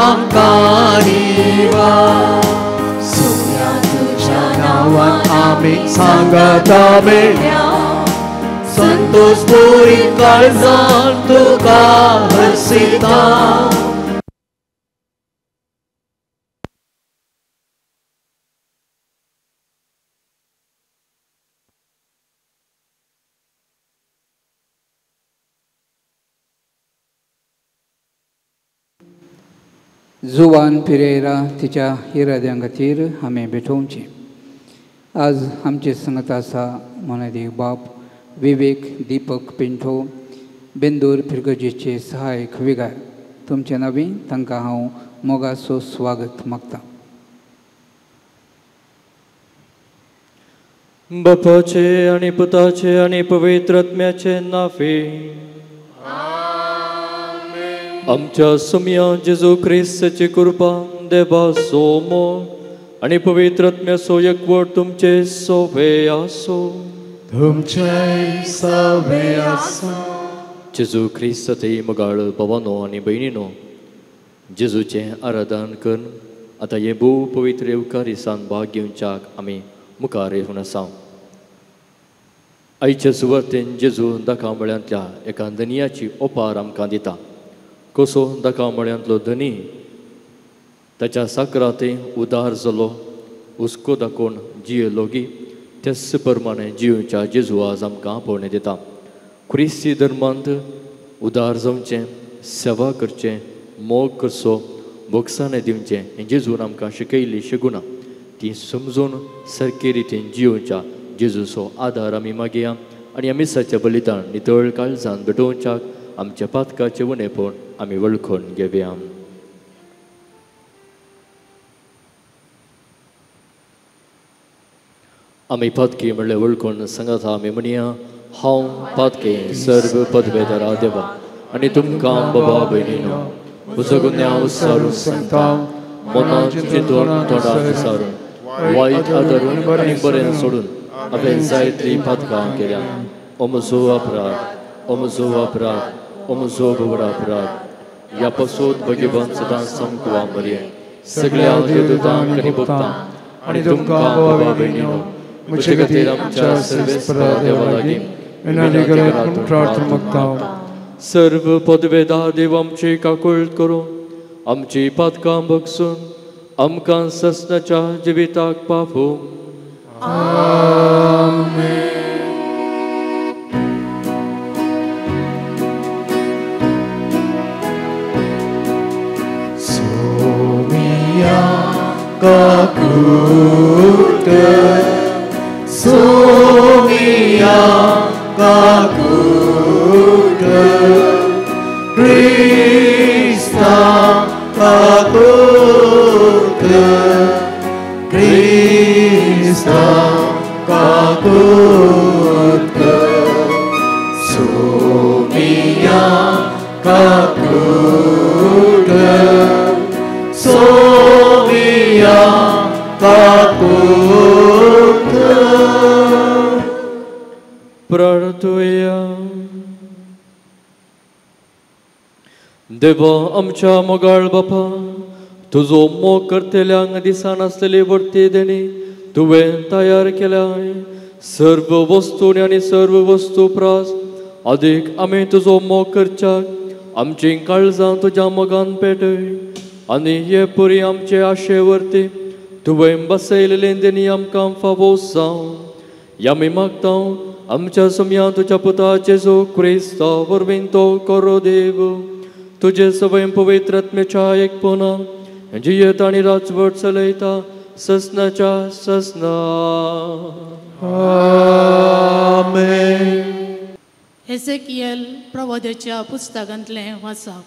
आमकां निवार. सोम्या तुज्या नांवान आमी सांगाता मेळ्ळ्या, संतोष पुरीत काळजान तुका हरसिता. जुवान पिरेरा तिच्या इराद्यां खातीर आमी भेटोवचें. आज आमचे संगत आसा मोनादीक बाब विवेक दीपक पिंटो, बेंदूर फिरगजेचे सहायक विगार. तुमचे नावी तांकां हांव मोगाचो स्वागत मागता. बापाचे आनी पुताचे आनी पवित्र आत्म्याचे नावे आमच्या सुमया जेजू क्रिस्ताची कृपा, देवाचो मोग आनी पवित्र आत्म्याचो एकवट तुमचे सोवे आसो. तुमचे सवे आसो. जेजू क्रिस्ताचे मोगाळ भावानो आनी भयणीनो, जेजूचें आराधन करून आतां हे भोव पवित्र येवकारिसान भाग घेवच्याक आमी मुखार येवन आसा. आयचे सुवातेन जेजू दाकामळ्यांतल्या एका धनियाची ओपार आमकां दिता. कसो दाकामळ्यांतलो धनी ताच्या साकराते उदार जालो, हुस्को दाखोवन जियेलो गी, तेच प्रमाणे जियोच्या जेजू आज आमकां आपोवणें दिता. क्रिस्ती धर्मांत उदार जावचें, सेवा करचें, मोग करचो, भोगसाणें दिवचें हें जेजून आमकां शिकयल्ली शिगुणां ती समजून सारके रितीन जियोच्या जेजूचो आदार आमी मागया आनी मिसाचें बलिदान नितळ काळजान भेटोवच्याक आमच्या पातकाचें उणेपण आमी वळखून घेवया. आमी पातकी म्हणल्यार वळखून सांगाता आमी म्हणया, हांव पातकी सर्व पदवेदारा देवा आनी तुमकां बाबा भयणीनो म्हजो गुन्यांव सारून सांगता, मनान चिंतून तोंडान सारून वायट आदरून आनी बरें सोडून हांवें जायतली पातकां केल्या. ओ म्हजो अपराध, ओ म्हजो अपराध, ओ म्हजो व्हड अपराध. ह्या पासून भगवान सदां सामको मरये सगळ्या देवदूतांक आनी भक्तांक आनी तुमकां बाबा भयणीनो म्हजे खातीर आमच्या सर्वेस्परा देवा लागीं विनवणी करात प्रार्थना मागता. सर्व पदवेदार देव आमची काकूळ करून आमची पातकां बगसून आमकां ससनाच्या जिविताक पावोवं. आमेन. सोमिया काकूट, सोमिया काकूट, क्रिस्ता काकूट, क्रिस्ता काकूट, सोमिया काकूट, सोमिया काकूट. प्रार्थुया. देवा आमच्या मोगाळ बापा, तुजो मोग करतल्यांक दिसनासलेली वर्ती देणी तुवें तयार केल्या. सर्व वस्तूंनी आनी सर्व वस्तू प्रास आदीक आमी तुजो मोग करच्याक आमची काळजां तुज्या मोगान पेटय आनी हे पुरी आमचे आशे वरती तुवें बसयलेलें देणी आमकां फावो जावं. ह्या आमी मागता आमच्या समया तुज्या पुता जेजू क्रिस्ता वरवीं तो करो देव. तुजे सवय पवित्र आत्म्याच्या एकपणा जियेत आनी राजवट चलयता ससनाच्या ससना. आमेन. एझेकियल प्रवाद्याच्या पुस्तकांतलें वाचप.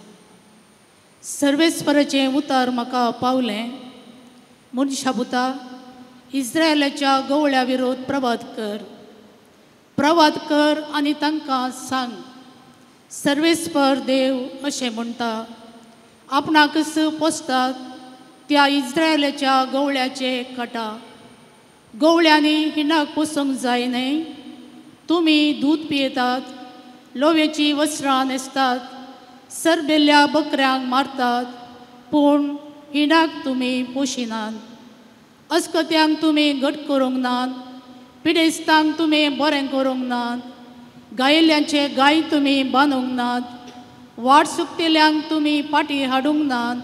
सर्वेस्पराचें उतार म्हाका पावलें, मनशा पुता, इस्रायलाच्या गवळ्या विरोध प्रवाद कर, प्रवाद कर आनी तांकां सांग, सर्वेस्पर देव अशें म्हणटा, आपणाकच पोसतात त्या इस्रायलाच्या गवळ्याचे कटा. गवळ्यांनी हिणाक पोसूंक जाय न्हय. तुमी दूद पियेतात, लोवेचीं वस्त्रां न्हेसतात, सरबेल्ल्या बकऱ्यांक मारतात, पूण हिणाक तुमी पोशिनात. अस्कत्यांक तुमी घट करूंक नात, पिडेस्तांक तुमी बरें करूंक नात, गायिल्ल्यांचे गाय तुमी बांदूंक नात, वाट सुकतेल्यांक तुमी पाटी हाडूंक नात,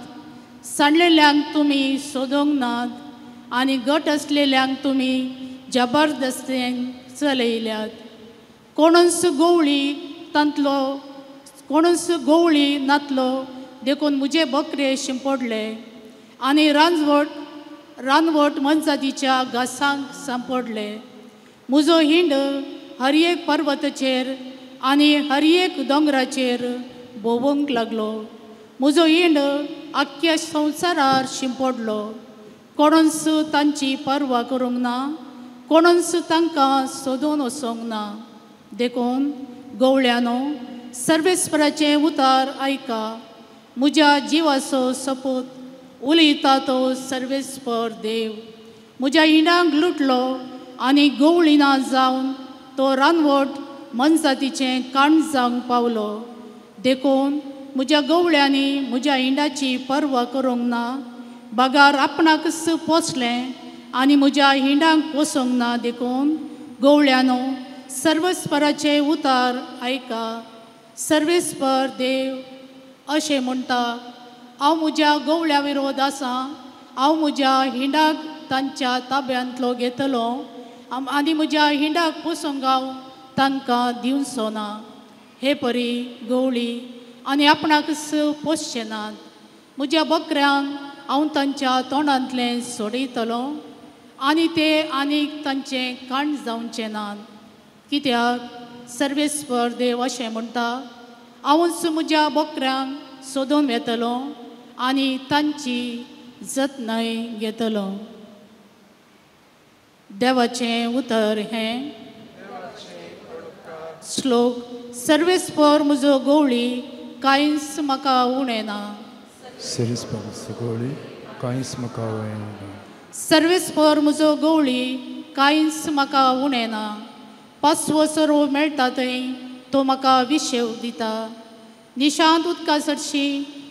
सांडलेल्यांक तुमी सोदूंक नात आनी घट आसलेल्यांक तुमी जबरदस्तेन चलयल्यात. कोणूच गवळी तांतलो, कोणूच गवळी नातलो, देखून म्हजे बकरे शिंपडले आनी रानवट मनजातीच्या घासांक सांपडले. म्हजो हिंड हर एक पर्वताचेर आनी हर एक दोंगराचेर भोंवंक लागलो. म्हजो इंड आख्ख्या संवसारार शिंपडलो. कोणूच तांची पर्वा करूंक ना, कोणूच तांकां सोदून वचोंक ना. देखून गवळ्यानो सर्वेस्पराचें उतार आयका. म्हज्या जिवाचो सपूत उलयता तो सर्वेस्पर देव. म्हज्या इंडांक लुटलो आनी गवळी ना जावन तो रानवट मनजातीचें काण जावंक पावलो. देखून म्हज्या गवळ्यांनी म्हज्या इंडाची पर्वा करूंक ना, बागार आपणाकच पोसलें आनी म्हज्या हिंडांक पोसूंक ना. देखून गवळ्यानो सर्वस्पराचें उतार आयका. सर्वेस्पर देव अशें म्हणटा, हांव म्हज्या गवळ्या विरोध आसा. हांव म्हज्या हिंडाक तांच्या ताब्यांतलो घेतलो आनी म्हज्या हिंडाक पोसूंक हांव तांकां दिवचो ना. हे परी गवळी आनी आपणाकच पोसचे नात. म्हज्या बकऱ्यांक हांव तांच्या तोंडांतलें सोडयतलो आनी ते आनीक तांचें काण जावचें नात. कित्याक सर्वेस्पर देव अशें म्हणटा, हांवूच म्हज्या बकऱ्यांक सोदून वेतलो आनी तांची जतनाय घेतलो. देवाचें उतर हें. श्लोक. सर्वेस्पर म्हजो गवळी, कांयच म्हाका उणें ना. सर्वेस्पर म्हजो गवळी, कांयच म्हाका उणें ना. पाचवो सर्व मेळटा थंय तो म्हाका विशेव दिता. निशांत उदका सरशी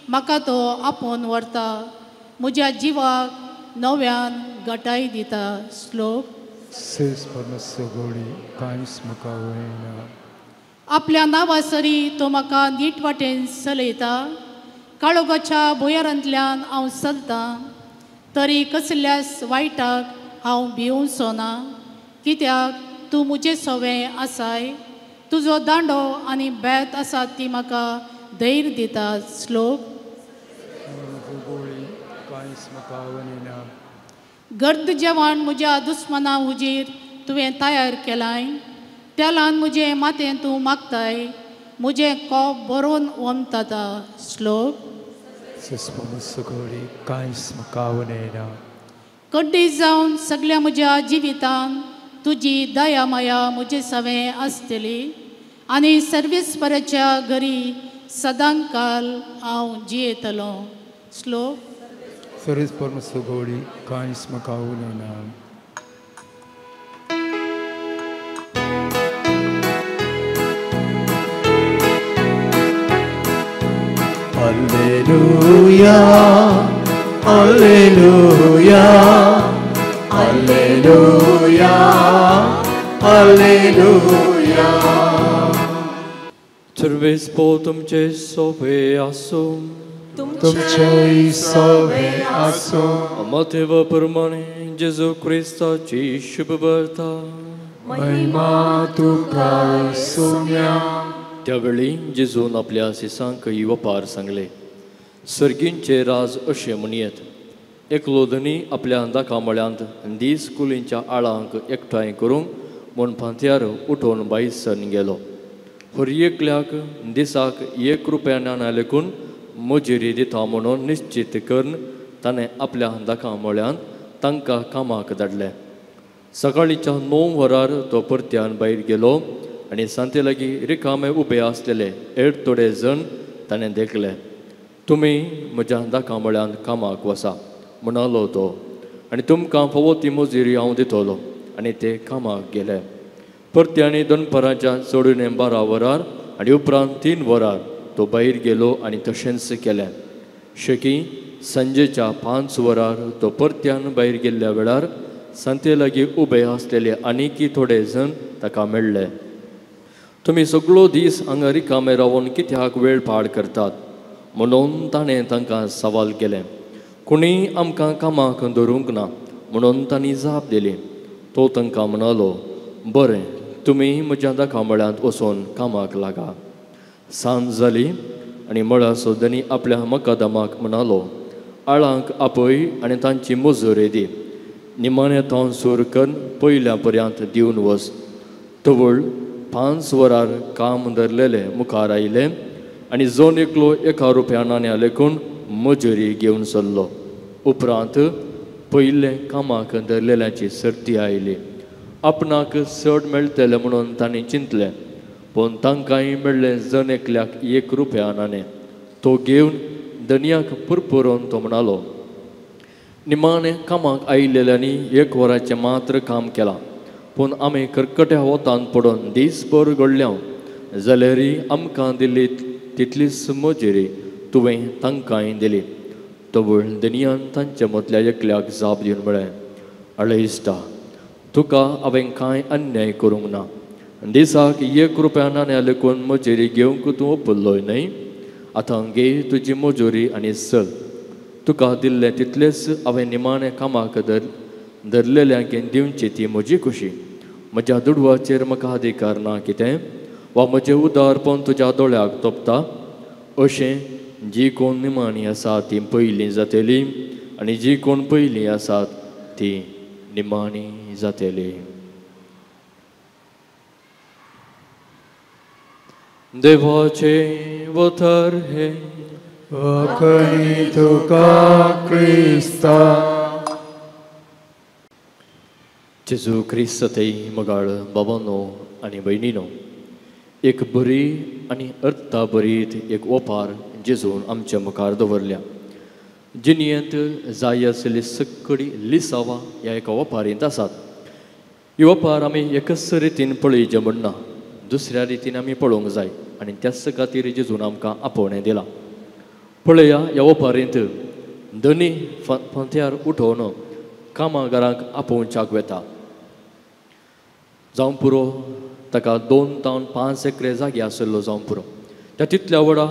म्हाका तो आपोवन व्हरता. म्हज्या जिवाक नव्यान गटाय दिता. श्लोक. आपल्या नांवा सरी तो म्हाका नीट वाटेन चलयता. काळोगाच्या भुंयारांतल्यान हांव चलतां तरी कसल्याच वायटाक हांव भिवचो ना. कित्याक तूं म्हजें सवें आसाय. तुजो दांडो आनी बेत आसा ती म्हाका धैर्य दिता. श्लोक. गर्द जेवण म्हज्या दुस्मना हुजीर तुवें तयार केलाय. तेलान म्हजें माथें तूं मागताय. म्हजें कोप बरोवन ओमता. श्लोक. कड्डी जावन सगल्या म्हज्या जिवितान तुजी दया माया म्हजे सवें आसतली आनी सर्वेस्पराच्या घरी सदांकाल हांव जियेतलो. श्लोक. Alleluia, Alleluia, Alleluia, Alleluia. सर्वेस्पर तुमचे सोवे आसूं. तुमचे सोवे आसूं. मातेव प्रमाणे जेजू क्रिस्ताची शुभवार्ता. महिमा तुका सोम्या. त्यावेळी जेजून आपल्या शिसांक ही वपार सांगले. सर्गींचे राज अशें म्हणयेत, एकलो धनी आपल्या दाकामळ्यांत दीस कुलींच्या आळांक एकठांय करूंक म्हूण फांत्यार उठोवन भायसन गेलो. हर एकल्याक दिसाक 1 रुपया नाणा लेखून मजुरी दिता म्हणून निश्चित करून ताणें आपल्या दाकामळ्यांत तांकां कामाक धाडलें. सकाळीच्या 9 वरार तो परत्यान भायर गेलो आनी सांते लागीं रिकामे उबे आसलेले हेर थोडे जण ताणें देखले. तुमी म्हज्या दाकामळ्यांत कामाक वसा म्हणालो तो, आनी तुमकां फावो ती मजुरी हांव दितलो. आनी ते कामाक गेले. परते आनी दनपरांच्या चडुणे 12 वरार आनी उपरांत 3 वरार तो भायर गेलो आनी तशेंच केलें. शेकी सांजेच्या 5 वरार तो परत्यान भायर गेल्ल्या वेळार सांते लागीं उबे आसलेले आनीकी थोडे जण ताका मेळ्ळे. तुमी सगळो दीस हांगा रिकामे रावन कित्याक वेळ पाड करतात म्हणून ताणें तांकां सवाल केलें. कोणीय आमकां कामाक धरूंक ना म्हणून तांणी जाप दिली. तो तांकां म्हणालो, बरें, तुमी म्हज्या दाकामळ्यांत वचून कामाक लागा. सांज जाली आनी मळाचो धनी आपल्या मकादमाक म्हणालो, आळांक आपय आनी तांची मजुरी दी. निमाणे तांसूर करून पयल्या पर्यंत दिवन वच. तवळ 5 वरार काम धरलेले मुखार आयले आनी जण एकलो 1 रुपया नाण्या लेखून मजुरी घेवन सरलो. उपरांत पयले कामाक धरलेल्याची सर्ती आयली. आपणाक चड मेळटलें म्हणून तांणी चिंतलें, पूण तांकांय मेळ्ळें जण एकल्याक 1 रुपया नाणें. तो घेवन धनयाक पुरपुरोवन तो म्हणालो, निमाणें कामाक आयिल्ल्यांनी 1 वराचें मात्र काम केलां, पूण आमी करकट्या वतान पडून दीसभर घडल्या, जाल्यारय आमकां दिली तितलीच मजुरी तुवें तांकांय दिली. तवळ धनयान तांचे मदल्या एकल्याक जाप दिवन म्हळें, आळे इश्टा, तुका हांवें कांय अन्याय करूंक ना. दिसाक 1 रुपया नाण्या लेखून मजुरी घेवंक तूं ओपल्लोय न्हय? आतां घे तुजी मजुरी आनी चल. तुका दिल्लें तितलेंच हांवें निमाणें कामाक धरलेल्यांक दिवची ती म्हजी खुशी. म्हज्या दुडवाचेर म्हाका अधिकार ना कितें? वा म्हजें उदारपण तुज्या दोळ्याक तोपता? अशें जी कोण निमाणी आसा ती पयलीं जातली आनी जी कोण पयलीं आसात ती निमाणी जातली. देवाचें वतर हें. वखणी तुका क्रिस्ता. जेजू क्रिस्त थंय मगाळ बाबानो आनी भयणीनो, एक बरी आनी अर्था बरीत एक ओपार जेजून आमच्या मुखार दवरल्या. जिणेंत जाय आशिल्ली सगळीं लिसांवां ह्या एका ओपारींत आसात. ही ओपार आमी एकच रितीन पळयचें म्हण ना, दुसऱ्या रितीन आमी पळोवंक जाय आनी त्याच खातीर जेजून आमकां आपोवणें दिलां. पळया, ह्या ओपारींत धनी फांत्यार उठोवन कामागारांक आपोवच्याक वेता. जावं पुरो ताका 2 तावन 5 एकरे जागे आशिल्लो जावं पुरो. त्या तितल्या व्हडा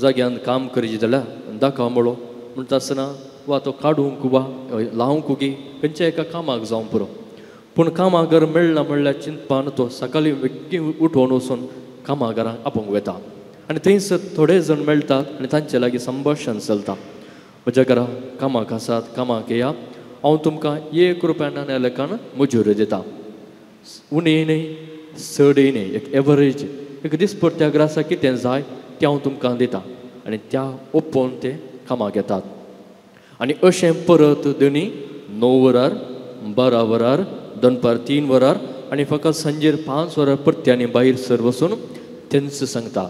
जाग्यान काम करचें जाल्यार दाका मळो म्हणटा आसतना वा तो काडूंक वा लावंक गी खंयच्या एका कामाक जावं पुरो. पूण कामागर मेळना म्हणल्यार चिंतपान तो सकाळीं बेगीन उठोवन वचून कामागारांक आपोवंक वेता आनी थंयसर थोडे जण मेळटात आनी तांचे लागीं संभाशण चलता. म्हज्या घरा कामाक आसात, कामाक येया, हांव तुमकां 1 रुपया नाण्या लेखान मजुरी दिता. उणें न्हय चडय न्हय, एक एवरेज एक दीसभर त्या ग्रासाक कितें जाय तें हांव तुमकां दिता. आनी त्या ओपोवन ते कामाक येतात. आनी अशें परत धनी 9 वरार, 12 वरार, दनपार 3 वरार आनी फकत सांजेर 5 वरार परत्यांनी भायर सर वचून तेंच सांगता.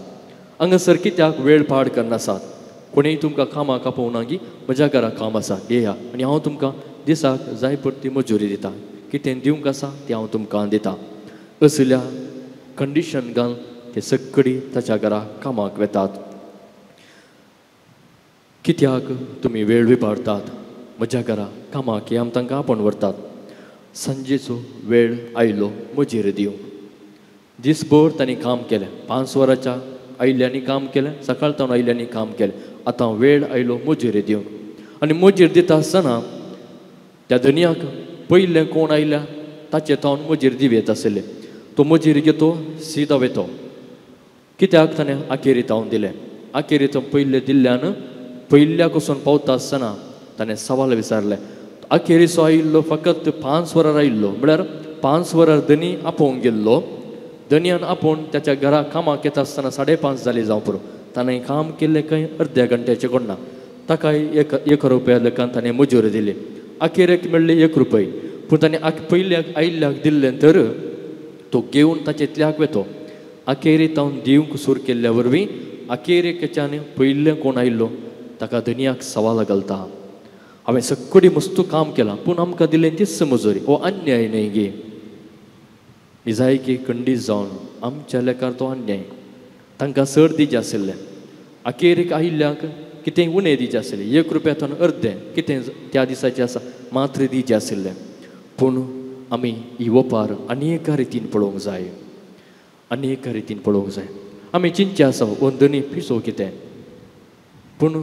हांगासर कित्याक वेळ पाड करनासात? कोणीय तुमकां कामाक आपोवना गी म्हज्या घरा काम आसा, येया आनी हांव तुमकां दिसाक जाय पडटी मजुरी दिता, कितें दिवंक आसा तें हांव तुमकां दिता. असल्या कंडिशन घालून ते सगळीं ताच्या घरा कामाक वेतात. कित्याक तुमी वेळ विपारतात? म्हज्या घरा कामाक या तांकां आपोवन व्हरतात. सांजेचो वेळ आयलो मजेर दिवंक. दीसभर तांणी काम केलें, 5 वरांच्या आयिल्ल्यांनी काम केलें, सकाळ तावन आयिल्ल्यांनी काम केलें. आतां वेळ आयलो मजेर दिवंक. आनी मजेर दिता आसतना त्या धनयाक पयलें कोण आयल्या ताचे तावन मजेर दिवयेत आशिल्लें. तो मजेर घेतो सिदा वेतो. कित्याक ताणें आखेरी तावन दिलें? आखेरी तो पयलें दिल्ल्यान पयल्या वचून पावता आसतना ताणें सवाल विचारलें. आखेरीचो आयिल्लो फकत 5 वरार आयिल्लो, म्हळ्यार 5 वरार धनी आपोवंक गेल्लो. धनयान आपोवन ताच्या घरा कामाक येता आसतना 5:30 जाली जावं पुरो. ताणें काम केल्लें खंय अर्द्या घंट्याचें कोण ना. ताकाय 1 रुपया लेखान ताणें मजुरी दिली. आखेरेक मेळ्ळी 1 रुपय. पूण ताणें पयल्याक आयिल्ल्याक दिल्लें तर तो घेवन ताचेंतल्याक वेतो. आखेरी तावन दिवंक सूर केल्ल्या वरवीं आखेरेकच्यान पयलें कोण आयिल्लो ताका धनयाक सवाल घालता. हांवें सगळी मस्तू काम केलां पूण आमकां दिलें तीच मजुरी, हो अन्याय न्हय गे? निजायकी खंडीत जावन आमच्या लेखार तो अन्याय. तांकां चड दिवचें आशिल्लें, आखेरीक आयिल्ल्यांक कितें उणें दिवचें आशिल्लें, 1 रुपया अर्दें कितें त्या दिसाचें आसा मात्र दिवचें आशिल्लें. पूण आमी ही ओपार अनेका रितीन पळोवंक जाय, अनेका रितीन पळोवंक जाय. आमी चिंतचें आसा हो धनी पिसो कितें, पूण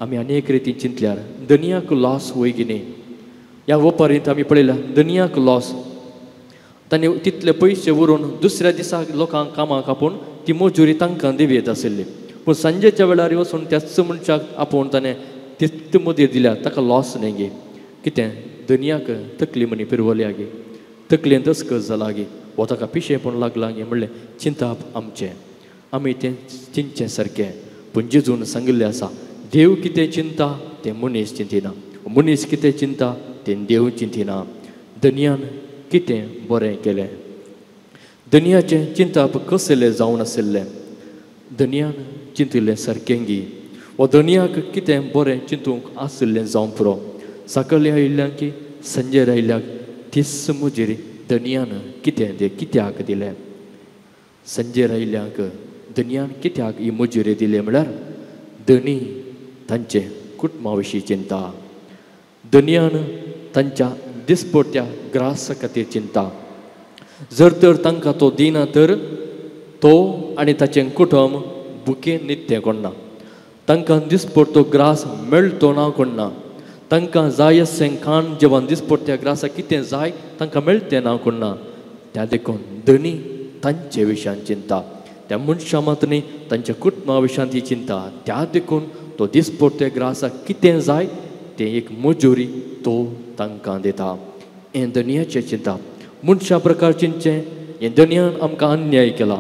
आमी अनेक रितीन चिंतल्यार धनयाक लॉस वय की न्ही? ह्या ओपारींत आमी पळयल्या धनयाक लॉस. ताणें तितले पयशे व्हरून दुसऱ्या दिसा लोकांक कामाक आपोवन ती मजुरी तांकां दिवयेत आशिल्ली. पूण सांजेच्या वेळार वचून त्याच मनशाक आपोवन ताणें तितली मदीं दिल्या, ताका लॉस न्ही गे? कितें धनयाक तकली म्हणी पिरवल्या गे, तकलेंत अस्कस जाला गे, वो ताका पिशेंपण लागलां हें म्हणलें चिंताप आमचें, आमी तें चिंतचें सारकें. पूण जेजून सांगिल्लें आसा, देव कितें चिंता तें मनीस चिंतिना, मनीस कितें चिंता तें देव चिंतिना. धनयान कितें बरें केलें, धनयाचें चिंताप कसलें जावन आशिल्लें, धनयान चिंतिल्लें सारकें गी, वा धनयाक कितें बरें चिंतूंक आशिल्लें जावं पुरो. सकाळीं आयिल्ल्याक की संजेर आयिल्ल्याक तीस मुजेर धनयान कितें कित्याक दिलें, संजेर आयिल्ल्याक धनयान कित्याक ही मुजेरी दिली म्हळ्यार धनी तांचे कुटुंबा विशीं चिंता, धनयान तांच्या दिसपट्ट्या ग्रासा खातीर चिंता. जर तर तांकां तो दिना तर तो आनी ताचें कुटुंब भुकेन नित्तें कोणना, तांकां दिसपट्टो ग्रास मेळटो ना कोणना, तांकां जाय अशें खाण जेवण दिसपट्ट्या ग्रासाक कितें जाय तांकां मेळटें ना कोणना. त्या देखून धनी तांचे विशयान चिंता, त्या मनशां मात न्ही तांच्या कुटुंबा विशयान ती चिंता. त्या देखून तो दिसपट्ट्या ग्रासाक कितें जाय तें एक मजुरी तो तांकां दिता. हें धनयाचें चिंता. मनशा प्रकार चिंतचें हें धनयान आमकां अन्याय केला,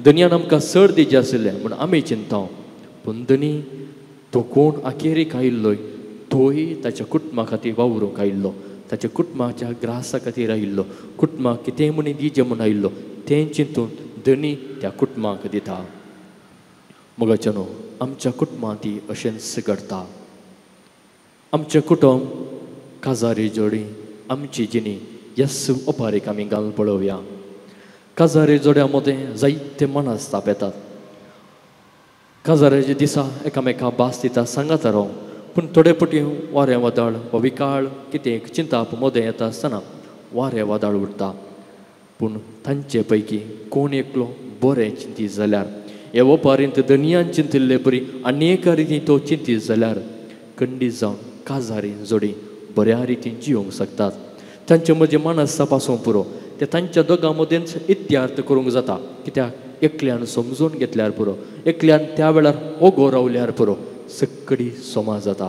धनयान आमकां सर दिवचें आशिल्लें म्हूण आमी चिंता. पूण धनी तो कोण अखेरीक आयिल्लोय तोय ताच्या कुटुंबा खातीर वावरूंक आयिल्लो, ताच्या कुटुंबाच्या ग्रासा खातीर आयिल्लो, कुटुंबाक कितें म्हूण दिवचें म्हूण आयिल्लो, तें चिंतून धनी त्या कुटुंबाक दिता. मोगाचें न्हू, आमच्या कुटुंबांत ती अशेंच घडटा. आमचें कुटुंब काजारी जोडी आमची जिणी येस ओपारीक आमी घालून पळोवया. काजारी जोड्या मदें जायते मनस्ताप येतात. काजाराच्या दिसा एकामेका भास दिता सांगात राव, पूण थोडे पटी वारें वादळ वा विकाळ कितें चिंताप मदें येता आसतना वारें वादळ उरता. पूण तांचे पैकी कोण एकलो बरें चिंतीत जाल्यार, हे ओपारींत धनयान चिंतिल्ले परी आनी एका रितीन तो चिंतीत जाल्यार खंडीत जावन काजारी जोडी बऱ्या रितीन जियोंक शकतात. तांचे मदीं मनस्ताप आसूंक पुरो, ते तांच्या दोगां मदेंच इत्यार्थ करूंक जाता. कित्याक एकल्यान समजून घेतल्यार पुरो, एकल्यान त्या वेळार ओगो रावल्यार पुरो, सक्कडी सोमा जाता.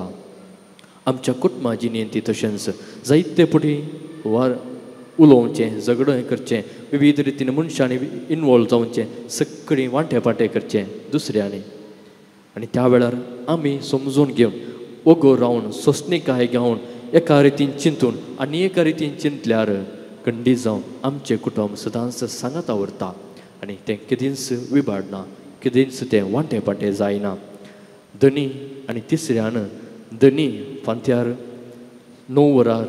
आमच्या कुटुंबा जिणेंत ती तशेंच जायते पटी वार उलोवचें, झगडें करचें, विविध रितीन मनशांनी इनवॉल्व जावचें, सक्कडी वांटे पांटे करचें दुसऱ्यांनी. आनी त्या वेळार आमी समजून घेवन ओगो रावन सोंसणीकाय घेवन एका रितीन चिंतून आनी एका रितीन चिंतल्यार खंडीत जावन आमचें कुटुंब सदांच सांगाता उरता आनी तें केदींच विबाडना, केदींच तें वांटे पांटे जायना. धनी आनी तिसऱ्यान धनी फांत्यार 9 वरार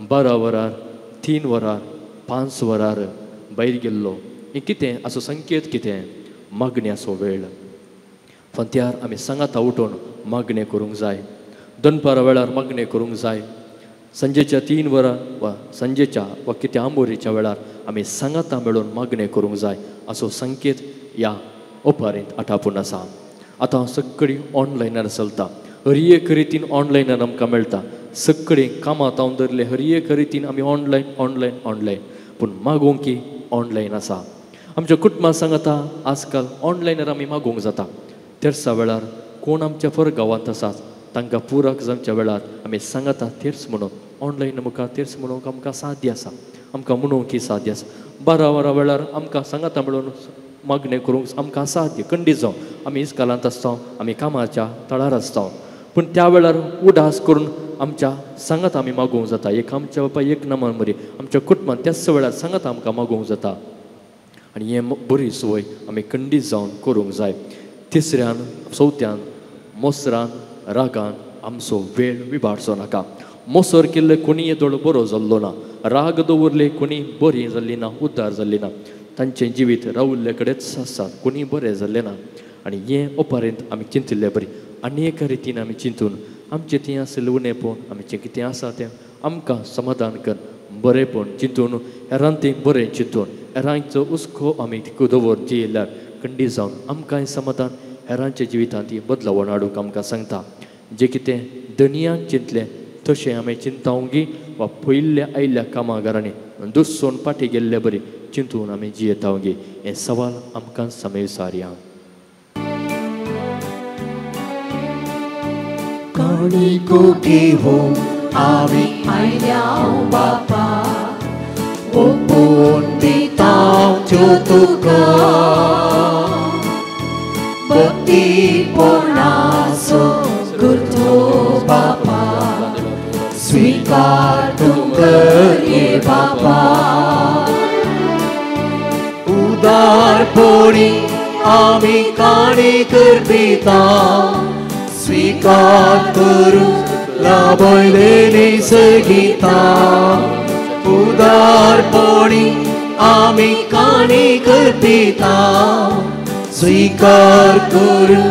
12 वरार 3 वरार 5 वरार भायर गेल्लो, हें कितें असो संकेत कितें? मागण्याचो वेळ. फांत्यार आमी सांगाता उठून मागणें करूंक जाय, दनपारा वेळार मागणें करूंक जाय, संजेच्या 3 वरां वा संजेच्या वा कितें आंबोरीच्या वेळार आमी सांगाता मेळून मागणें करूंक जाय असो संकेत ह्या ओपारींत आटापून आसा. आतां सगळीं ऑनलायनार चलता, हर एक रितीन ऑनलायनार आमकां मेळटा. सगळीं कामां तावन धरलें हर एक रितीन आमी ऑनलायन ऑनलायन ऑनलायन, पूण मागोवंक की ऑनलायन आसा. आमच्या कुटुंबा सांगाता आजकाल ऑनलायनार आमी मागोवंक जाता. तेरसा वेळार कोण आमच्या फरक गांवांत आसात तांकां पुरक जावच्या वेळार आमी सांगाता तेर्स म्हणून ऑनलायन मुखार तेर्स म्हणूंक आमकां साध्य आसा, आमकां म्हणूंक की साध्य आसा. 12 वरां वेळार आमकां सांगाता म्हणून मागणें करूंक आमकां साध्य खंडीत जावं आमी इस्कालांत आसता, आमी कामाच्या तळार आसता, पूण त्या वेळार उडास करून आमच्या सांगात आमी मागोवंक जाता. एक आमच्या बाबा एक नामान मरी आमच्या कुटुंबान त्याच वेळार सांगात आमकां मागोवंक जाता आनी हें बरी संवय आमी खंडीत जावन करूंक जाय. तिसऱ्यान चवथ्यान मोसरान रागान आमचो वेळ विबाडचो नाका. मोसर केल्ले कोणी येदोळ बरो जाल्लो ना, राग दवरले कोणी बरी जाल्ली ना, उद्धार जाल्ली ना, तांचें जिवीत रावल्ले कडेच आसात, कोणी बरें जाल्लें ना. आनी हें ओपारेंत आमी चिंतिल्ले बरी आनी एका रितीन आमी चिंतून आमचें थंय आशिल्लें उणेपण, आमचें कितें आसा तें आमकां समाधान कर बरेंपण चिंतून हेरान तें बरें चिंतून हेरांचो हुस्को आमी दवर जियेल्यार खंडीत जावन आमकांय समाधान हेरांच्या जिवितांत ती बदलावण हाडूंक आमकां सांगता. जें कितें दनयान चिंतलें तशें आमी चिंतावंगी वा पयिल्ल्या आयिल्ल्या कामागारांनी दुसोन फाटीं गेल्ले बरी चिंतून आमी जियेतावंगी हें सवाल आमकां समय सारया. काणिको घेवन आमी आयल्या बापा, ओपून दिता त्यो तुका भक्तीपणाचो गुरतो बापा स्वीकार तूं कर ये बापा उदारपणी आमी काणी करपिता स्वीकार करूं लाभलेली सगिता उदारपणी आमी काणी करपिता स्वीकार करूं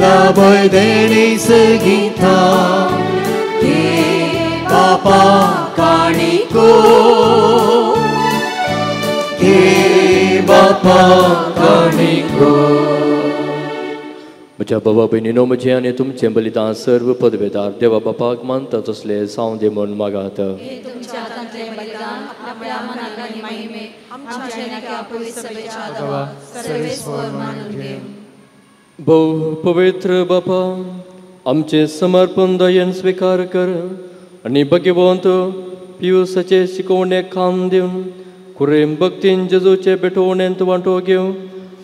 लाभलेली सगिता घे बापा काणिको घे बापा काणिको. म्हज्या बाबा भयणीनो म्हजें आनी तुमचें बलिदान सर्व पदवेदार देवा बापाक मानता तसलें जावं दी म्हूण मागात. भोव पवित्र बापा आमचें समर्पण दयेन स्विकार कर आनी भगवंत पियुसाचे शिकवणे खाम दिवन कुरेम भक्तीन जेजूचे भेटवणेंत वांटो घेवन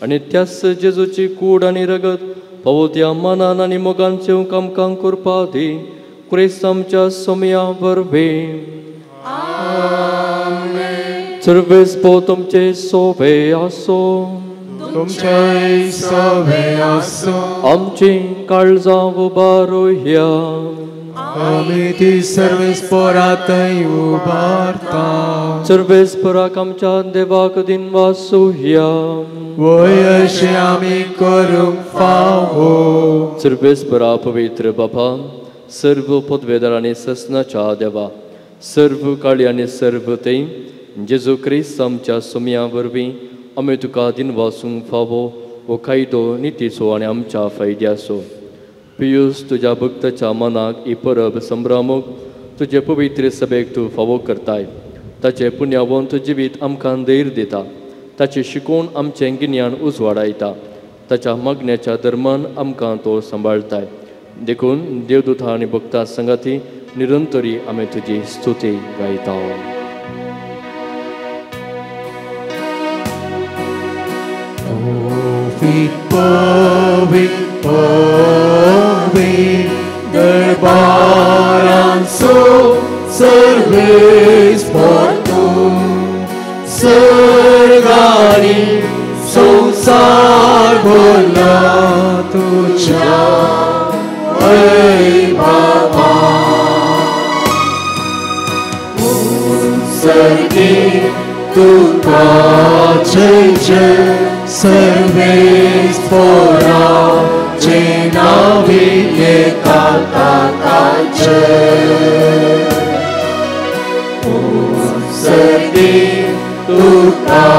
आनी त्याच जेजूची कूड आनी रगत फावो त्या मनान आनी मोगान सेवक आमकां करपा दी क्रिस्त आमच्या सोमया वरवीं. सर्वेस पो तुमचे सोवे आसो तुमचे सोवे आसो. आमची काळजां उबारुया आमी ती सर्वेस्परातय उबारता. सर्वेस्पराक आमच्या देवाक दिनवासुया वय अशें आमी करूंक फावो. सर्वेस्परा पवित्र बापा सर्व पदवेदार आनी ससनाच्या देवा सर्व काळी आनी सर्व थंय जेजू क्रिस्त आमच्या सोमया वरवीं आमी तुका दिनवासूंक फावो हो कायदो नितीचो आनी आमच्या फायद्याचो. पियूस तुज्या भक्ताच्या मनाक ही परब संभ्रमूक तुजे पवित्र सभेक तूं फावो करताय. ताचें पुण्यावंत जिवीत आमकां धैर्य दिता. ताचें शिकोवन आमचें गिन्यान उजवाडायता. ताच्या मागण्याच्या धर्मान आमकां तो सांबाळताय. देखून देवदूता आनी भक्ता संगाती निरंतरी आमी तुजी स्तुती गायता. दरबारांचो सर्वेस्पर तूं सर्गारी संवसार भरला तुज्या वैभवान. उत्सर्गे तुका जय जय सर्वेस्पराचे नांवे येता ताका जय. उत्सर्गे तुका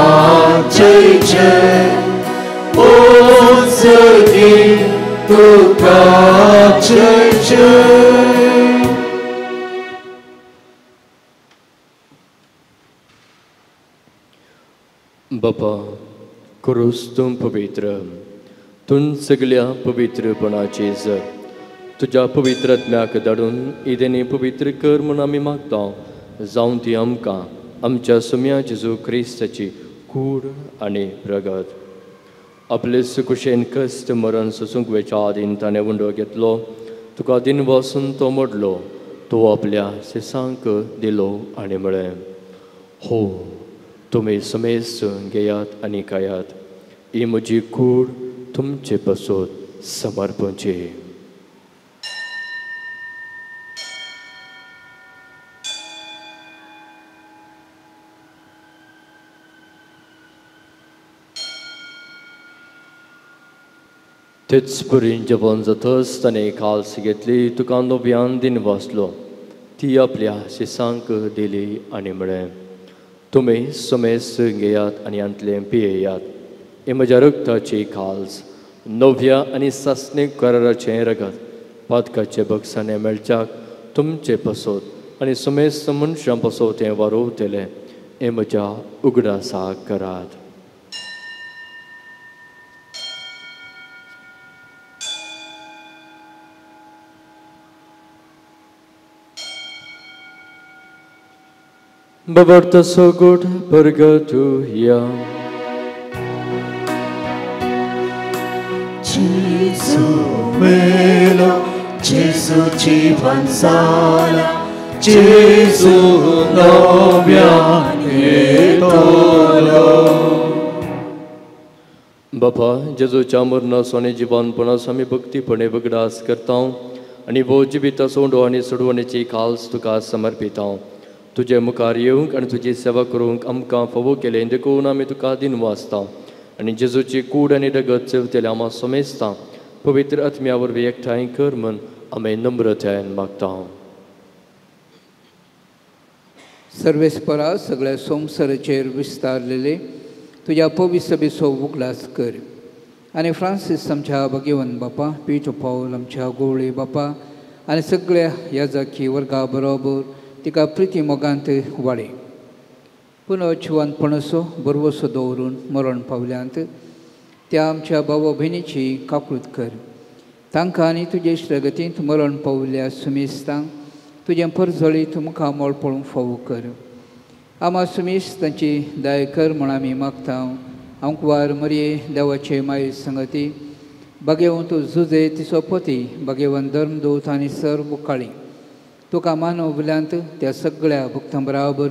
जय जय उत्सर्गे तुका जय जय. बापा क्रूस तूं पवित्र तूं सगल्या पवित्रपणाची जर तुज्या पवित्र आत्म्याक धाडून इदेनी पवित्र कर म्हूण आमी मागता. जावं ती आमकां आमच्या सोम्या जेजू क्रिस्ताची कूड आनी प्रगत. आपले सुकुशेन कश्ट मरण सोसूंक वेच्या आदीन ताणें उंडो घेतलो तुका दिन वसून तो मोडलो तो आपल्या शिसांक दिलो आनी म्हळें हो तुमी समेस्त घेयात आनी खायात. ही म्हजी कूड तुमचे पासत समर्पणची. तेच परीन जेवण जातच ताणें काल्स घेतली तुका नव्यान दिन वाचलो ती आपल्या शिसांक दिली आनी म्हळें तुमी समेस्त घेयात आनी हांतलें पियेयात. ही म्हज्या रगताची काल्स नव्या आनी सासणीक कराराचें रगत पातकाचे बक्षाणे मेळच्याक तुमचे पासत आनी समेस्त मनशां पासत तें वारोवतलें. हें म्हज्या उगडासाक करात. Babarta sogut pergatuya. जेजू मेलो, जेजू जीवन जाला, जेजू नव्यान येतलो. बापा, जेजूच्या मरणाचो आनी जिवानपणाचो आमी भक्तीपणे उगडास करता आनी वो जिविता सोंडो आनी सोडवणेची खास तुका समर्पिता. तुजे मुखार येवंक आनी तुजी सेवा करूंक आमकां फावो केलें देखून आमी तुका दिनवासता आनी जेजूची कूड आनी रगत चेवतेले आमा समेजता पवित्र आत्म्या वरवीं एकठांय कर म्हूण आमी नम्रतायेन मागता. सर्वेस्परा सगळ्या संवसाराचेर विस्तारलेले तुज्या पवित्र सभेचो उगडास कर आनी फ्रांसीस आमच्या भगेवन बापा, पीटो पावल आमच्या गोवळे बापा आनी सगळ्या याजकी वर्गा बरोबर तिका प्रिती मोगांत वाडय. पुनः जिवनपणाचो भरवसो दवरून मरण पावल्यांत त्या आमच्या भावा भयणीची काकूत कर. तांकां आनी तुजे श्रगतींत मरण पावल्या सुमेस्तांक तुजें परजळीत मुखामळ पळोवंक फावो कर. आमा सुमेश तांची दया कर म्हूण आमी मागता. आंकवार मरये देवाचे माये संगती बागेवंत जुजे तिचो पती बागेवन धर्मदूत आनी सर्व काळी तुका मानवल्यांत त्या सगळ्या भक्तां बराबर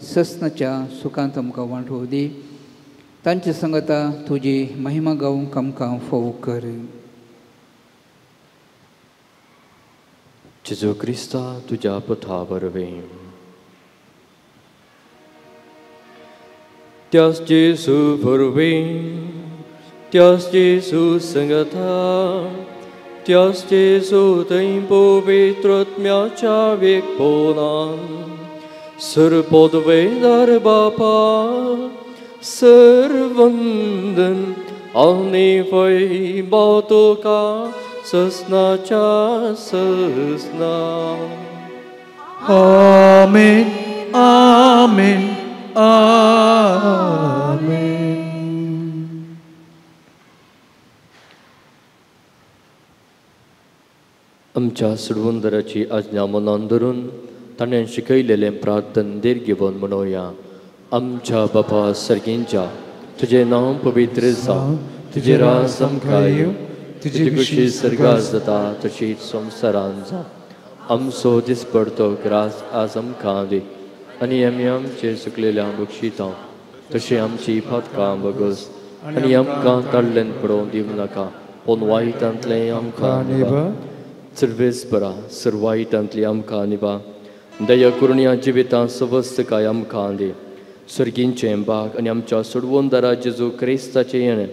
ससनाच्या सुखांत आमकां वांटो दी. तांचे संगता तुजी महिमा गावंक आमकां फावो कर. जेजू क्रिस्ता तुज्या पथा वरवीं. त्यास जेजू वरवीं, त्यास जेजू संगता, त्यास जेजू थंय पवित्र आत्म्याच्या वेगपोनान सर्वपदवेदार बापा सर्वंदन आनी वैभव तुका ससनाच्या ससना. आमेन, आमेन, आमेन. आमच्या सुडवंदराची आज्ञा मनान धरून ताणें शिकयलेलें प्रार्थन धीर घेवन म्हणोया. आमच्या बापा सर्गींच्या, तुजें नांव पवित्र जावं, तुजें राज आमकां येवं, तुजी खुशी सर्गात जाता तशीच संवसारांत जावं. आमचो दिसपडतो ग्रास आज आमकां दी आनी आमी आमचे चुकलेल्या बक्षिता तशें आमची पातकां बगस आनी आमकां ताडल्यान पडोवंक दिवं नाका, पूण वायटांतलें आमकां निभा. सर्वेस बरा सर्वायटांतली आमकां निभा. दया करून ह्या जिवितांत सवस्तकाय आमकां दी. सर्गींचें बाग आनी आमच्या सोडवणदारा जेजू क्रिस्ताचें येणें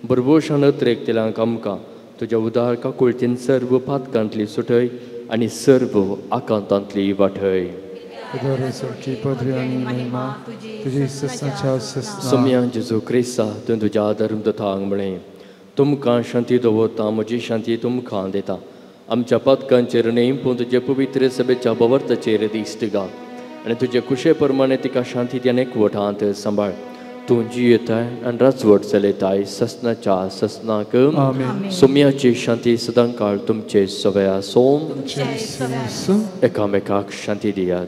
भरभोशान अत्रेकतेल्यांक आमकां तुज्या उदार काकुळतीन सर्व पातकांतली सुटय आनी सर्व आकांतांतली वाटय. सोम्या जेजू क्रिस्ता, तुवें तुज्या धर्मदूतांक म्हळें, तुमकां शांती दवरता, म्हजी शांती तुमकां दिता. आमच्या पातकांचेर न्हय पूण तुजे पवित्र सभेच्या बवर्ताचेर दिश्ट घाल आनी तुजे कुशे प्रमाणे तिका शांती दी आनी एकवटांत सांबाळ. तूं जियेताय आनी राजवट चलयताय ससनाच्या ससनाक. सोम्याची शांती सदांकाळ तुमचे सवय आसूं. एकामेकाक शांती दियात.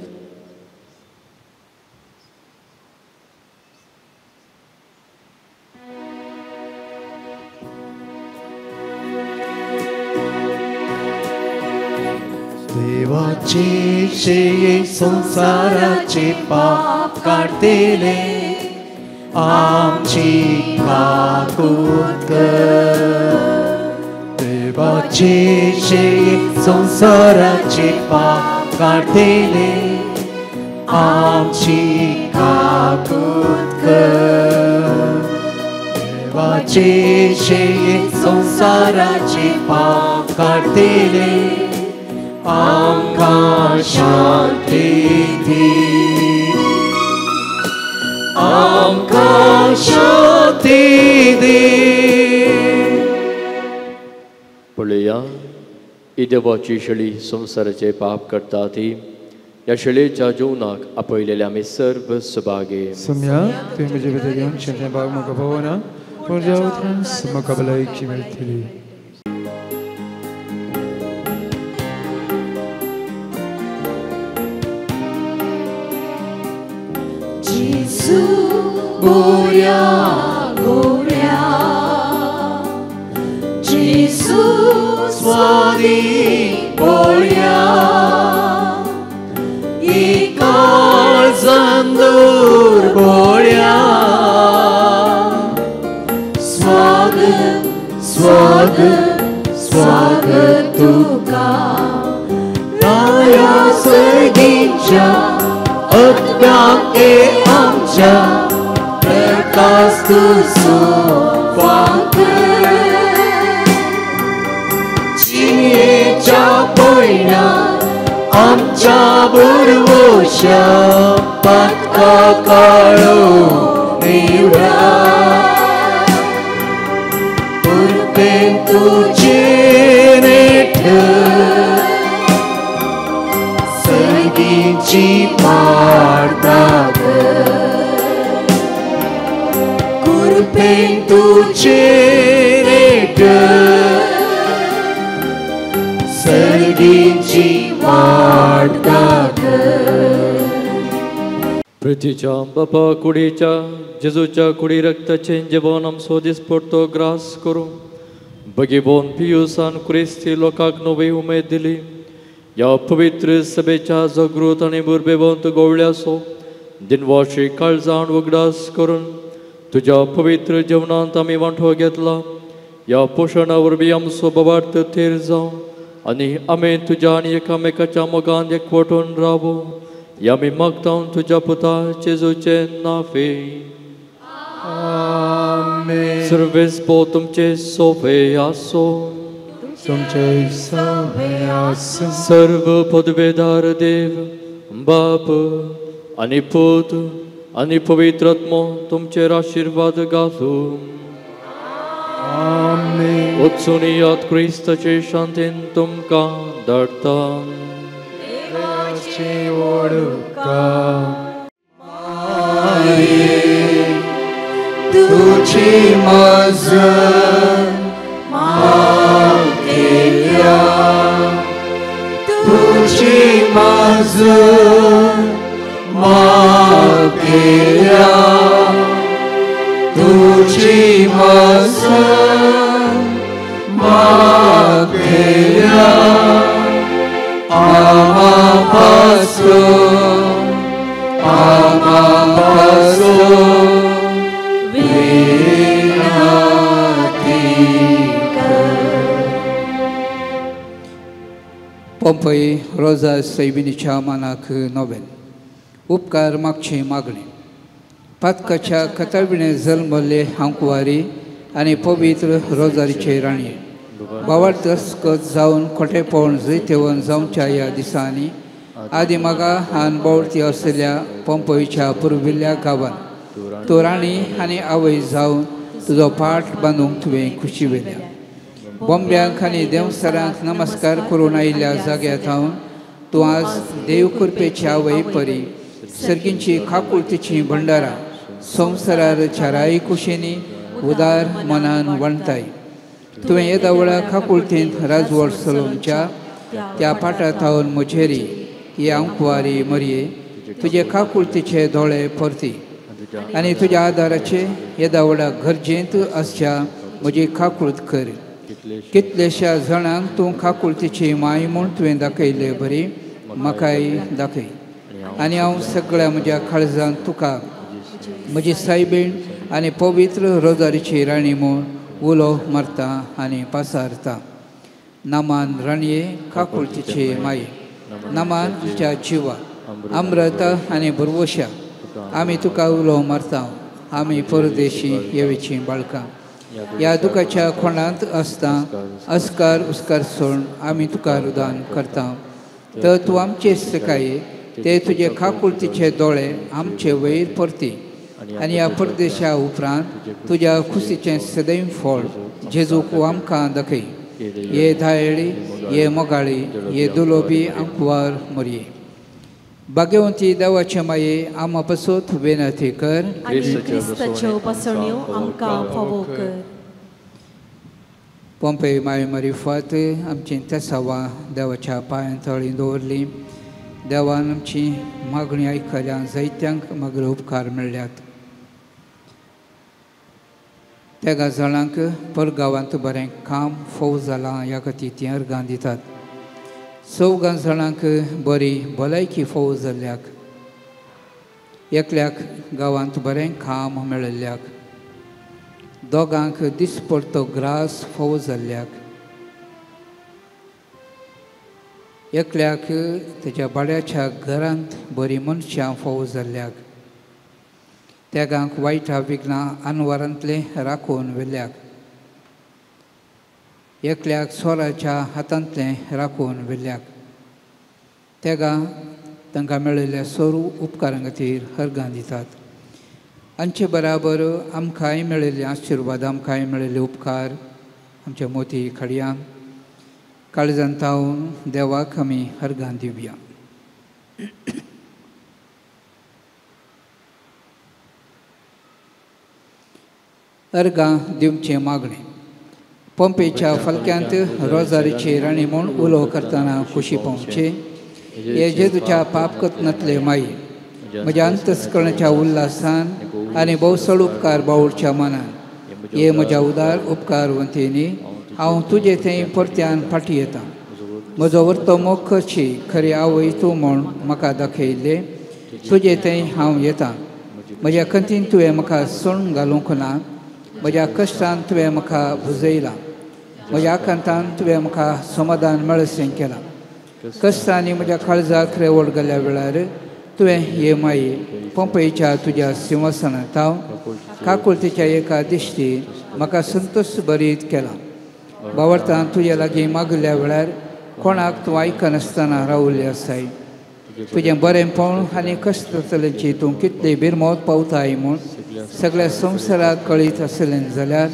देवाची शेये संसाराचे पाप काडतेले आमची काकूत कर. देवाची शेये संसाराचे पाप काडतेले आमची काकूत कर. देवाची शेये संसाराचे पाप काडतेले आमकां शांती दी, आमकां शांती दी. पळया, ही देवाची शेळी संवसाराचे पाप करता ती ह्या शेळयेच्या जेवणाक आपयलेले आमी सर्व सभागे. सोम्या, तुवें म्हजे भितर येवन शेणें भाग म्हाका पावना, पूण ज्या उतरान म्हाका भलायकी मेळटली. जेजू बोऱ्या गोऱ्या, स्वागत स्वागत तुका राया सर्गीच्या आत्म्याके आमच्या प्रकाश तुजो फांकर जिणेच्या पयणात आमच्या बरवश्या पातका काळो निवळा कृपेन तुझे रेठ सर्गीची वार्ता कृपेन तुझे रेठ सर्गीची वार्ता. पृथ्वीच्या बापा कुडीच्या जेजूच्या कुडी रक्ताचें जेवण आमचो दिसपडतो ग्रास करूं भगीबोन पियुसान क्रिस्ती लोकांक नवी उमेद दिली. ह्या पवित्र सभेच्या जागृत आनी बुरबेवंत गोवळ्याचो दिनवाशी काळजान उगडास करून तुज्या पवित्र जेवणांत आमी वांटो घेतला. ह्या पोशणा वरवीं आमचो बाबार्थ थीर जावं आनी आमी तुज्या आनी एकामेकाच्या मोगान एकवटून रावूं. ह्या आमी मागता तुज्या पुता जेजूचें नांवे. आमेन. सर्वेस्पो तुमचे सोबे आसो. तुमचे सोबे आसो. सर्व पदवेदार देव बाप आनी पूत आनी पवित्र आत्मो तुमचेर आशिर्वाद घालूं. आमेन. वचून याद क्रिस्ताचे शांतीन तुमकां धाडटा. देवाची ओळखा तुझी मजत मागेल्या तुझी मजत मागेल्या तुझी मजत मागेल्या आमा पासो आमा पासो पोंपय रोजा सैबिनीच्या मानाक नोवेन उपकार मागची मागणी. पातकाच्या कताविणे जल्मल्ले हांकुवारी आनी पवित्र रोजारीचे राणी बावार्थ अस्कत जावन खोटेपण जैतेवन जावच्या ह्या दिसांनी आदी मागा हान बावळती आशिल्ल्या पोंपयच्या पुर्विल्ल्या गांवान तूं राणी आनी आवय जावन तुजो पाट बांदूंक तुवें खुशी वेल्या. बोंब्यांक आनी देंवसरांक नमस्कार करून आयिल्ल्या जाग्यार थावन तूं आज देव कृपेची आवय परी सर्गींची खाकुळतीची भंडारां संवसारार चाराय कुशींनी उदार मनान वणताय. तुवें येदावळा खाकुळतींत राजवट चलोवच्या त्या पाटा थावन म्हजेरी ही आंकुवारी मरये तुजे खाकुळतीचे दोळे परती आनी तुज्या आदाराचे येदावळा गरजेंत आसच्या म्हजी खाकुळत कर. कितलेश्या जाणांक तूं खाकुळतीची माय म्हूण तुवें दाखयल्ले बरी म्हाकाय दाखय आनी हांव सगळ्या म्हज्या काळजान तुका म्हजी सायबीण आनी पवित्र रोजारीची राणी म्हूण उलो मारता आनी पासारता. नामान राणये खाकुळतीचे माये नामान आमच्या जिवा अमृता आनी भरवश्या आमी तुका उलो मारता. आमी परदेशी येवची बाळकां ह्या दुखाच्या खोणांत आसता अस्कार उस्कार सोड आमी तुका रुदान करता. तर तूं आमचे सकाळी ते तुजे खाकुळतीचे दोळे आमचे वयर परती आनी ह्या परदेशा उपरांत तुज्या खुशीचें सदैव फळ जेजूक आमकां दाखय. ये धायळी ये मोगाळी ये दुलोबी आंकुवार मोरये. भाग्यवंती देवाचे माये आमा पासत विनंती कर. पोंपे माय मारिफात आमची तेसावां देवाच्या पांयां तळी दवरली. देवान आमची मागणी आयकल्या जायत्यांक मागीर उपकार मेळ्ळ्यात. त्या जाणांक परगांवांत बरें काम फोव जालां ह्या खातीर तीं अर्गां दितात. चौगां जाणांक बरी भलायकी फोव जाल्ल्याक एकल्याक गांवांत बरें काम मेळिल्ल्याक दोगांक दिसपडतो ग्रास फोव जाल्ल्याक, एकल्याक तेच्या भाड्याच्या घरांत बरीं मनशां फोव जाल्ल्याक, तेगांक वायटा विघ्नां आनवारांतलें राखून व्हेल्याक, एकल्याक सोराच्या हातांतलें राखून व्हेल्याक, तेगां तांकां मेळिल्ल्या सोरू उपकारां खातीर हरगां दितात. आमचे बराबर आमकांय मेळिल्ले आशिर्वाद, आमकांय मेळिल्ले उपकार आमच्या मोती खडयां काळजांत तावन देवाक आमी हरगां दिवया. अर्गां दिवचें मागणें. पंपेच्या फलक्यांत रोजारीची राणी म्हूण उलो करतना खुशी पावचे हे जेजूच्या पाप कथनांतले माई, म्हज्या अंतस्करणाच्या उल्हासान आनी भोवसळ उपकार बावडच्या मनान हे म्हज्या उदार उपकार वंतीनी हांव तुजे थंय परत्यान फाटी येता. म्हजो वर्तो मोग करची खरी आवय तूं म्हूण म्हाका दाखयल्ले तुजे थंय हांव येता. म्हज्या खंतीन तुवें म्हाका सोण घालूंक ना, म्हज्या कश्टान तुवें म्हाका भुजयलां, म्हज्या आकांतान तुवें म्हाका समाधान मेळसें केलां. कश्टांनी म्हज्या काळजाक रेवड गेल्ल्या वेळार तुवें हे माई पंपयच्या तुज्या सिंहासनांत हांव काकुळतीच्या एका दिश्टी म्हाका संतोश बरीत केला. बावडतान तुज्या लागीं मागल्या वेळार कोणाक तूं आयकनासतना रावल्ली आसाय. तुजें बरें पावण आनी कश्ट तूं कितली बिरमोत पावताय म्हूण सगळ्या संवसाराक कळीत आसलें जाल्यार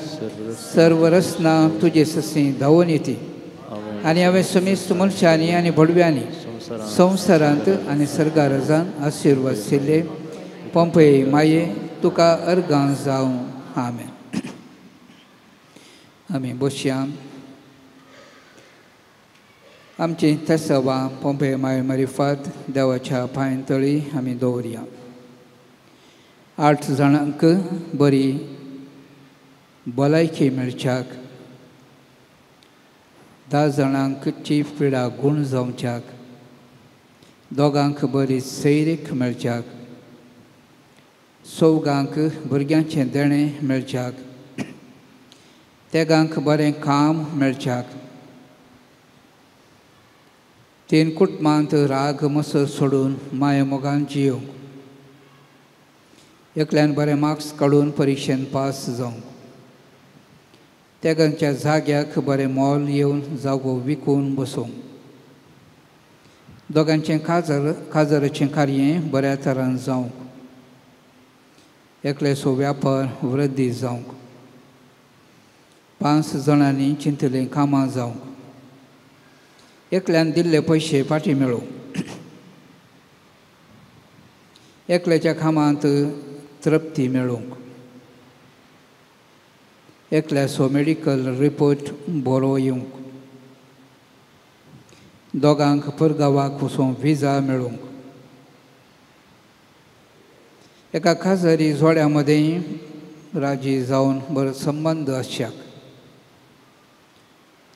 सर्व रचना तुजे ससी धांवून येती. आनी हांवें समेस्त मनशांनी आनी भडव्यांनी संवसारांत आनी सर्गारजान आशिर्वाद दिल्ले पंपय माये तुका अर्गां जावं. आमेन. आमी बसया. आमची तेसवा पंपे माये मारिफात देवाच्या पांय तळी आमी दवरया. 8 जाणांक बरी भलायकी मेळच्याक, 10 जाणांक ची पिडा गूण जावच्याक, दोगांक बरी सैरीक मेळच्याक, 4 भुरग्यांचें देणें मेळच्याक, 3 बरें काम मेळच्याक, 3 कुटुंबांत राग मसर सोडून माया मोगान जियोवंक, एकल्यान बरे मार्क्स काडून परिक्षेन पास जावंक, तेगांच्या जाग्याक बरें मोल येवन जागो विकून बसोवंक, दोगांचें काजाराचें कार्य बऱ्या तरान जावंक, एकल्याचो व्यापार वृद्धी जावंक, 5 जाणांनी चिंतलें कामां जावंक, एकल्यान दिल्ले पयशे फाटीं मेळोवंक, एकल्याच्या कामांत तृप्ती मेळोवंक, एकल्याचो मेडिकल रिपोर्ट बरो येवंक, दोगांक परगांवाक वचूंक विजा मेळोवंक, एका खाजरी जोड्या मदें राजी जावन बरो संबंद आसच्याक,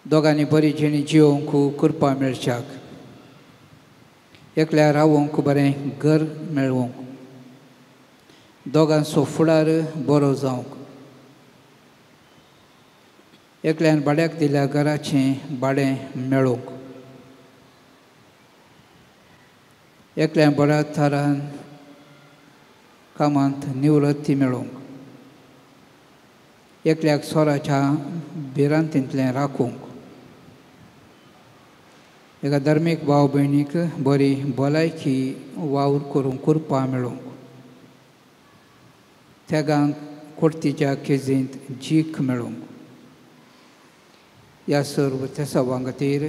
दोगांनी बरी जिणी जियोवंक कृपा मेळच्याक, एकल्या रावोंक बरें घर मेळोवंक, दोगांचो फुडार बरो जावंक, एकल्यान भाड्याक दिल्या घराचें भाडें मेळोवंक, एकल्यान बऱ्या थरान कामांत निवृत्ती मेळोवंक, एकल्याक सोराच्या भिरांतींतलें राखूंक, एका धार्मीक भाव भयणीक बरी भलायकी वावर करूंक कृपा मेळोवंक, तेगांक कोर्तीच्या केजींत जीक मेळोवंक. ह्या सर्व तेसावां खातीर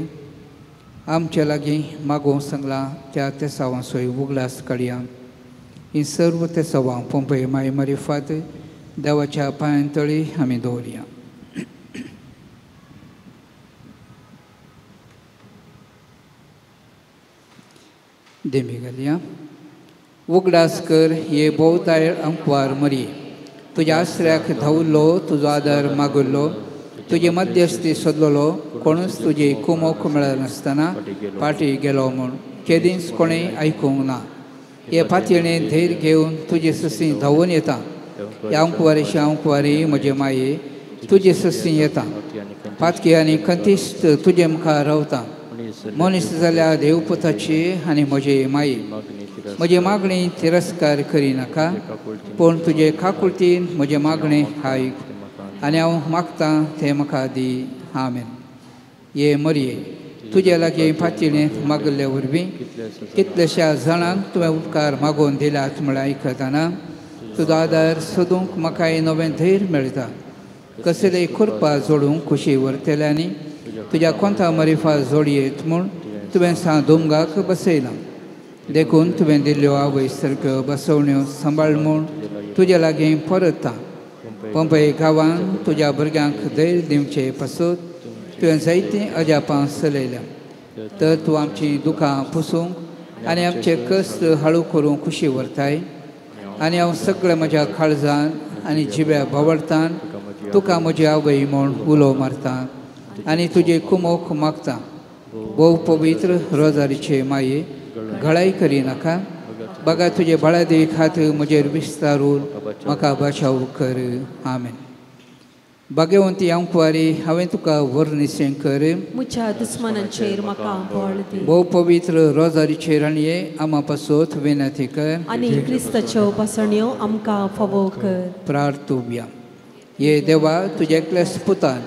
आमचे लागीं मागोवंक सांगलां त्या तेसावांचोय उगडास काडया. ही सर्व तेसावां पंपय माय मारिफात देवाच्या पांयां तळी आमी दवरया. देमी घालया. उगडास कर हे भोवताय अंकवार मरी, तुज्या आसऱ्याक धांवल्लो, तुजो आदार मागुल्लो, तुजे मध्यस्थी सोदलेलो, कोणूच तुजी कुमोक मेळनासतना फाटी गेलो म्हूण केदींच कोणें आयकूंक ना. हे पातयेणे धैर्य घेवन तुजे ससी धांवून येता. हांव कुवारी म्हजे माये तुजे सस्ती येता पातकी आनी खंतिस्त तुजे मुखार रावता मनीस जाल्या देवपुताची आनी म्हजे माये म्हजे मागणी तिरस्कार करिनाका पूण तुजे काकुळतीन म्हजे मागणें आयक आनी हांव मागतां तें म्हाका दी. आमेन. ये मरये तुजे लागीं पातयेन मागिल्ले वरवीं कितल्याश्या जाणांक तुवें उपकार मागोवन दिल्यात म्हळ्यार आयकतना तुजो आदार सोदूंक म्हाका नवें धैर्य मेळटा. कसलेय कृपा जोडूंक खुशी व्हरतल्यांनी तुज्या कोंता मरिफा जोडयेत म्हूण तुवें सां दोंगाक बसयलां. देखून तुवें दिल्ल्यो आवय सारक्यो बसवण्यो सांबाळ म्हूण तुजे लागीं परतता. पंपय गांवान तुज्या भुरग्यांक धैर्य दिवचे पासत तुवें जायतीं अजापां चलयल्या. तर तूं आमचीं दुकां पुसूंक आनी आमचे कश्ट हाळू करूंक खुशी व्हरताय आनी हांव सगळें म्हज्या काळजान आनी जिव्या भावडतान तुका म्हजी आवय म्हूण उलो मारता आनी तुजे कुमोक मागता. भोव पवित्र रोजारीचे माये घळाय करिनाका बगा तुजे बाळादेवी खातीर म्हजेर विस्तारून म्हाका बचाव कर. आमेन. भाग्यवंती हांव कुवारी हांवें तुका वर्णिसें कर म्हज्या दुस्मनांचेर म्हाका बळ दी. भोव पवित्र रोजारीचे राणये आमा पासत विनंती कर आनी क्रिस्ताच्यो बसण्यो आमकां फावो कर. प्रार्थुया. ये देवा तुज्या एकल्या पुतान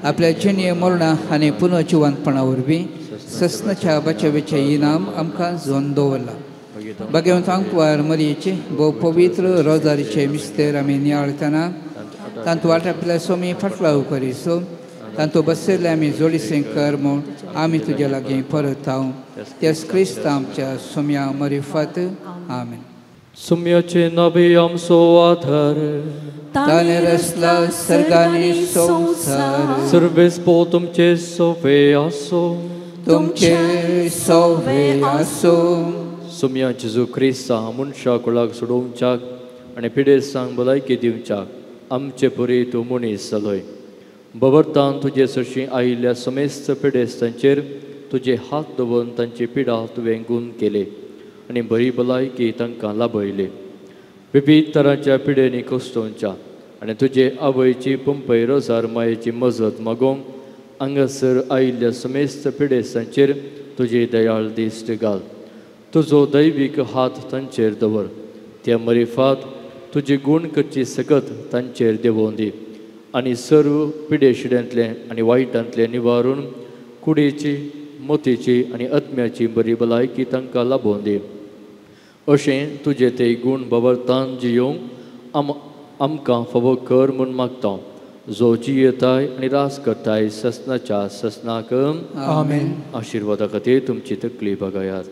आपल्या जिणये मरणा आनी पुनर्जिवंतपणा वरवीं सस्नाच्या बचावेचें इनाम आमकां जोन दवरलां. भाग्यवंत आंकवार मरयेचे भोव पवित्र रोजारीचे मिस्तेर आमी नियाळतना तांतू वाटापल्या सोमी फाटलाव करिसो तांतू बसयल्ले आमी जोडीसें कर म्हूण आमी तुज्या लागीं परत हांव त्याच क्रिस्त आमच्या सोम्या मरिफात. आमेन. सुम्याचे नवे आमचो आधार ताणें रचला सर्गानी संवसार सर्वेस पो तुमचे सोवे आसो तुमचे सोवे आसो. सुम्या जेजू क्रिस्ता मनशा कुळाक सोडोवच्याक आनी पिडेस्तांक भलायकी दिवच्याक आमचे पुरी तूं मनीस जालोय. बबरतान तुजे सरशीं आयिल्ल्या समेस्त पिडेस्तांचेर तुजे हात दवरून तांची पिडा तुवें गूण केले आनी बरी भलायकी तांकां लाभयली. विविध तरांच्या पिडेनी कोसतोवच्या आनी तुजे आवयची पंपय रोजार मायेची मजत मागोवंक हांगासर आयिल्ल्या समेस्त पिडेस्तांचेर तुजी दयाळ दिश्ट घाल. तुजो दैवीक हात तांचेर दवर. त्या मरिफात तुजी गूण करची सकत तांचेर देंवोवन दी आनी सर्व पिडेशिड्यांतलें आनी वायटांतलें निवारून कुडीची मोतीची आनी आत्म्याची बरी भलायकी तांकां लाबोवन दी. अशें तुजें ते गूण बवरतान जियोवंक आमकां फावो कर म्हूण मागता जो जियेताय आनी रास करताय ससनाच्या ससनाक. आमेन. आशिर्वादा खातीर तुमची तकली बगायात.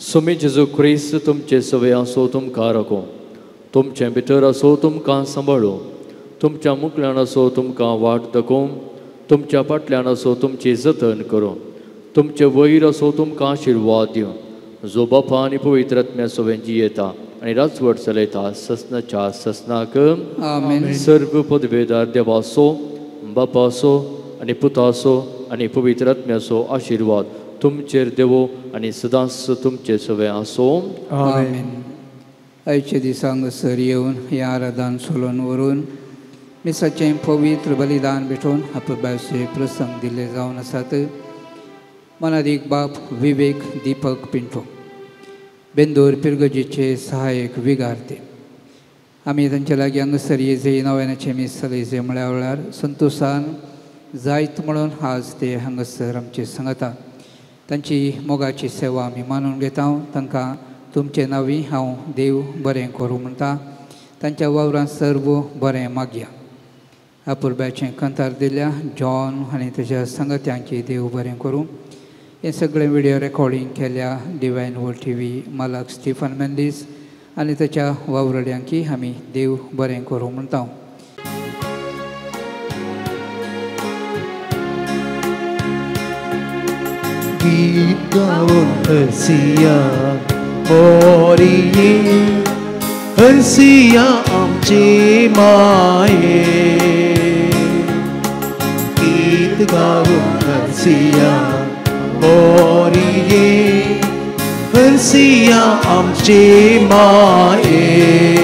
सुमी जेजू क्रिस्त तुमचे सवय आसो तुमकां राखो तुमचे भितर आसो तुमकां सांबाळू तुमच्या मुकल्यान आसो तुमकां वाट दाखोवं तुमच्या फाटल्यान आसो तुमची जतन करूं तुमचे वयर आसो तुमकां आशिर्वाद दिवं जो बापा आनी पवित्र आत्म्या सवें जियेता आनी राजवट चलयता ससनाच्या ससनाक. आमेन. सर्व पदवेदार देवाचो बापाचो आनी पुताचो आनी पवित्र आत्म्याचो आशिर्वाद तुमचेर देवो आनी सदांच तुमचे सवें आसो. आमेन. आयचे दिसा हांगासर येवन हें आराधन सोलोवन व्हरून मिसाचें पवित्र बलिदान भेटोवन आपबाचे प्रसंग दिल्ले जावन आसात. मनादीक बाप विवेक दीपक पिंटो बेंदूर पिरगजीचे सहायक विगारते आमी तांच्या लागीं हांगासर येजे नव्यानाचें मीस चलयजे म्हळ्या वेळार संतोशान जायत म्हणून आज ते हांगासर आमचे सांगता. तांची मोगाची सेवा आमी मानून घेता. तांकां तुमचे नांवी हांव देव बरें करूं म्हणटा. तांच्या वावरांत सर्व बरें मागया. अपुरब्याचें कंतार दिल्या जॉन आनी ताच्या सांगत्यांची देव बरें करूं. हें सगळें विडियो रेकॉर्डींग केल्या डिवायन वर्ल्ड टी व्ही मालक स्टिफन मेंडीस आनी ताच्या वावरड्यांकी आमी देव बरें करूं म्हणटा. गीत गाऊन हरसिया मोरिये हरसिया आमची माये गीत गाऊन हरसिया मोरिये हरसिया आमची माये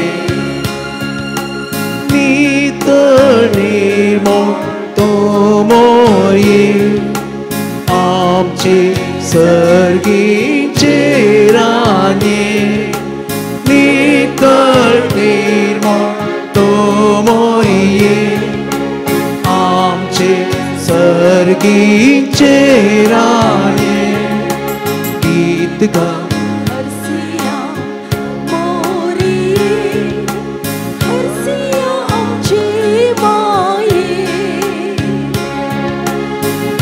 नितळ निर्मळ तूं मोरये आमचे सर्गीचे राणये नितळ निर्मळ तूं मोरये आमचे सर्गीचे राणये गीत गा हरसिया मोरये हरसिया आमचे माये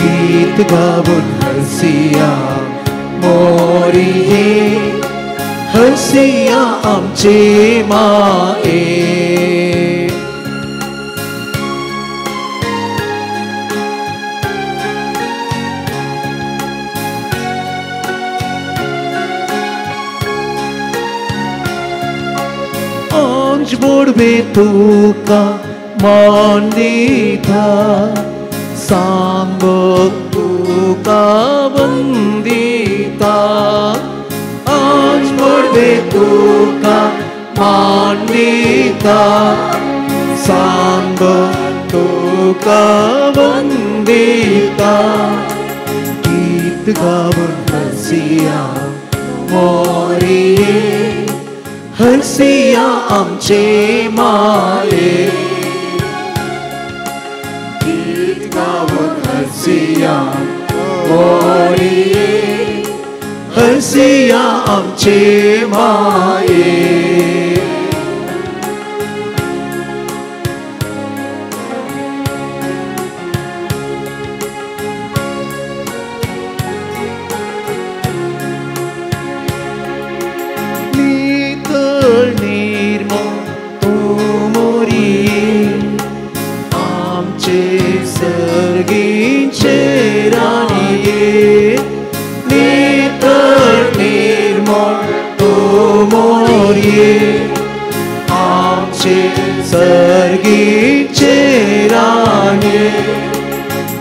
गीत गाऊन हरसिया मोरये हरसिया आमचे माये. आंज मोडवे तुका मान दिता सांगो तुका वंदिता आंज मोडवे तुका मान दिता सांगो तुका वंदिता गीत गाऊन हरसिया मोरये हरसिया आमचे माये गीत गाऊन हरसिया मोरये हरसिया आमचे माये. नितळ निर्मळ तूं मोरये आमचे सर्गीचे राणये नितळ निर्मळ तूं मोरये आमचे सर्गीचे राणये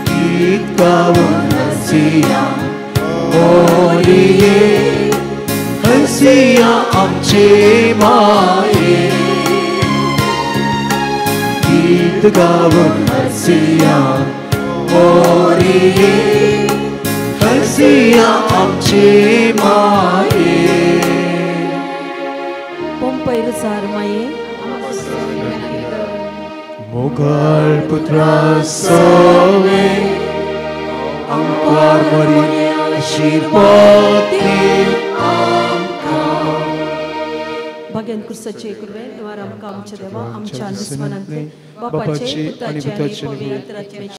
गीत गाऊन हरसिया मोरये हरसिया आमचे माये गीत गाऊन हरसिया मोरये हरसिया आमचे माये. पोंपय रुजार माये मोगाळ पुत्रा सोवे आमकां मरी आशीर्वाद दी आमकां. भाग्यान क्रिस्ताचे कृपेन द्वारा आमकां आमच्या देवा आमच्या दुस्मानांतले बापाचे पुताचे आनी पवित्र आत्म्याचे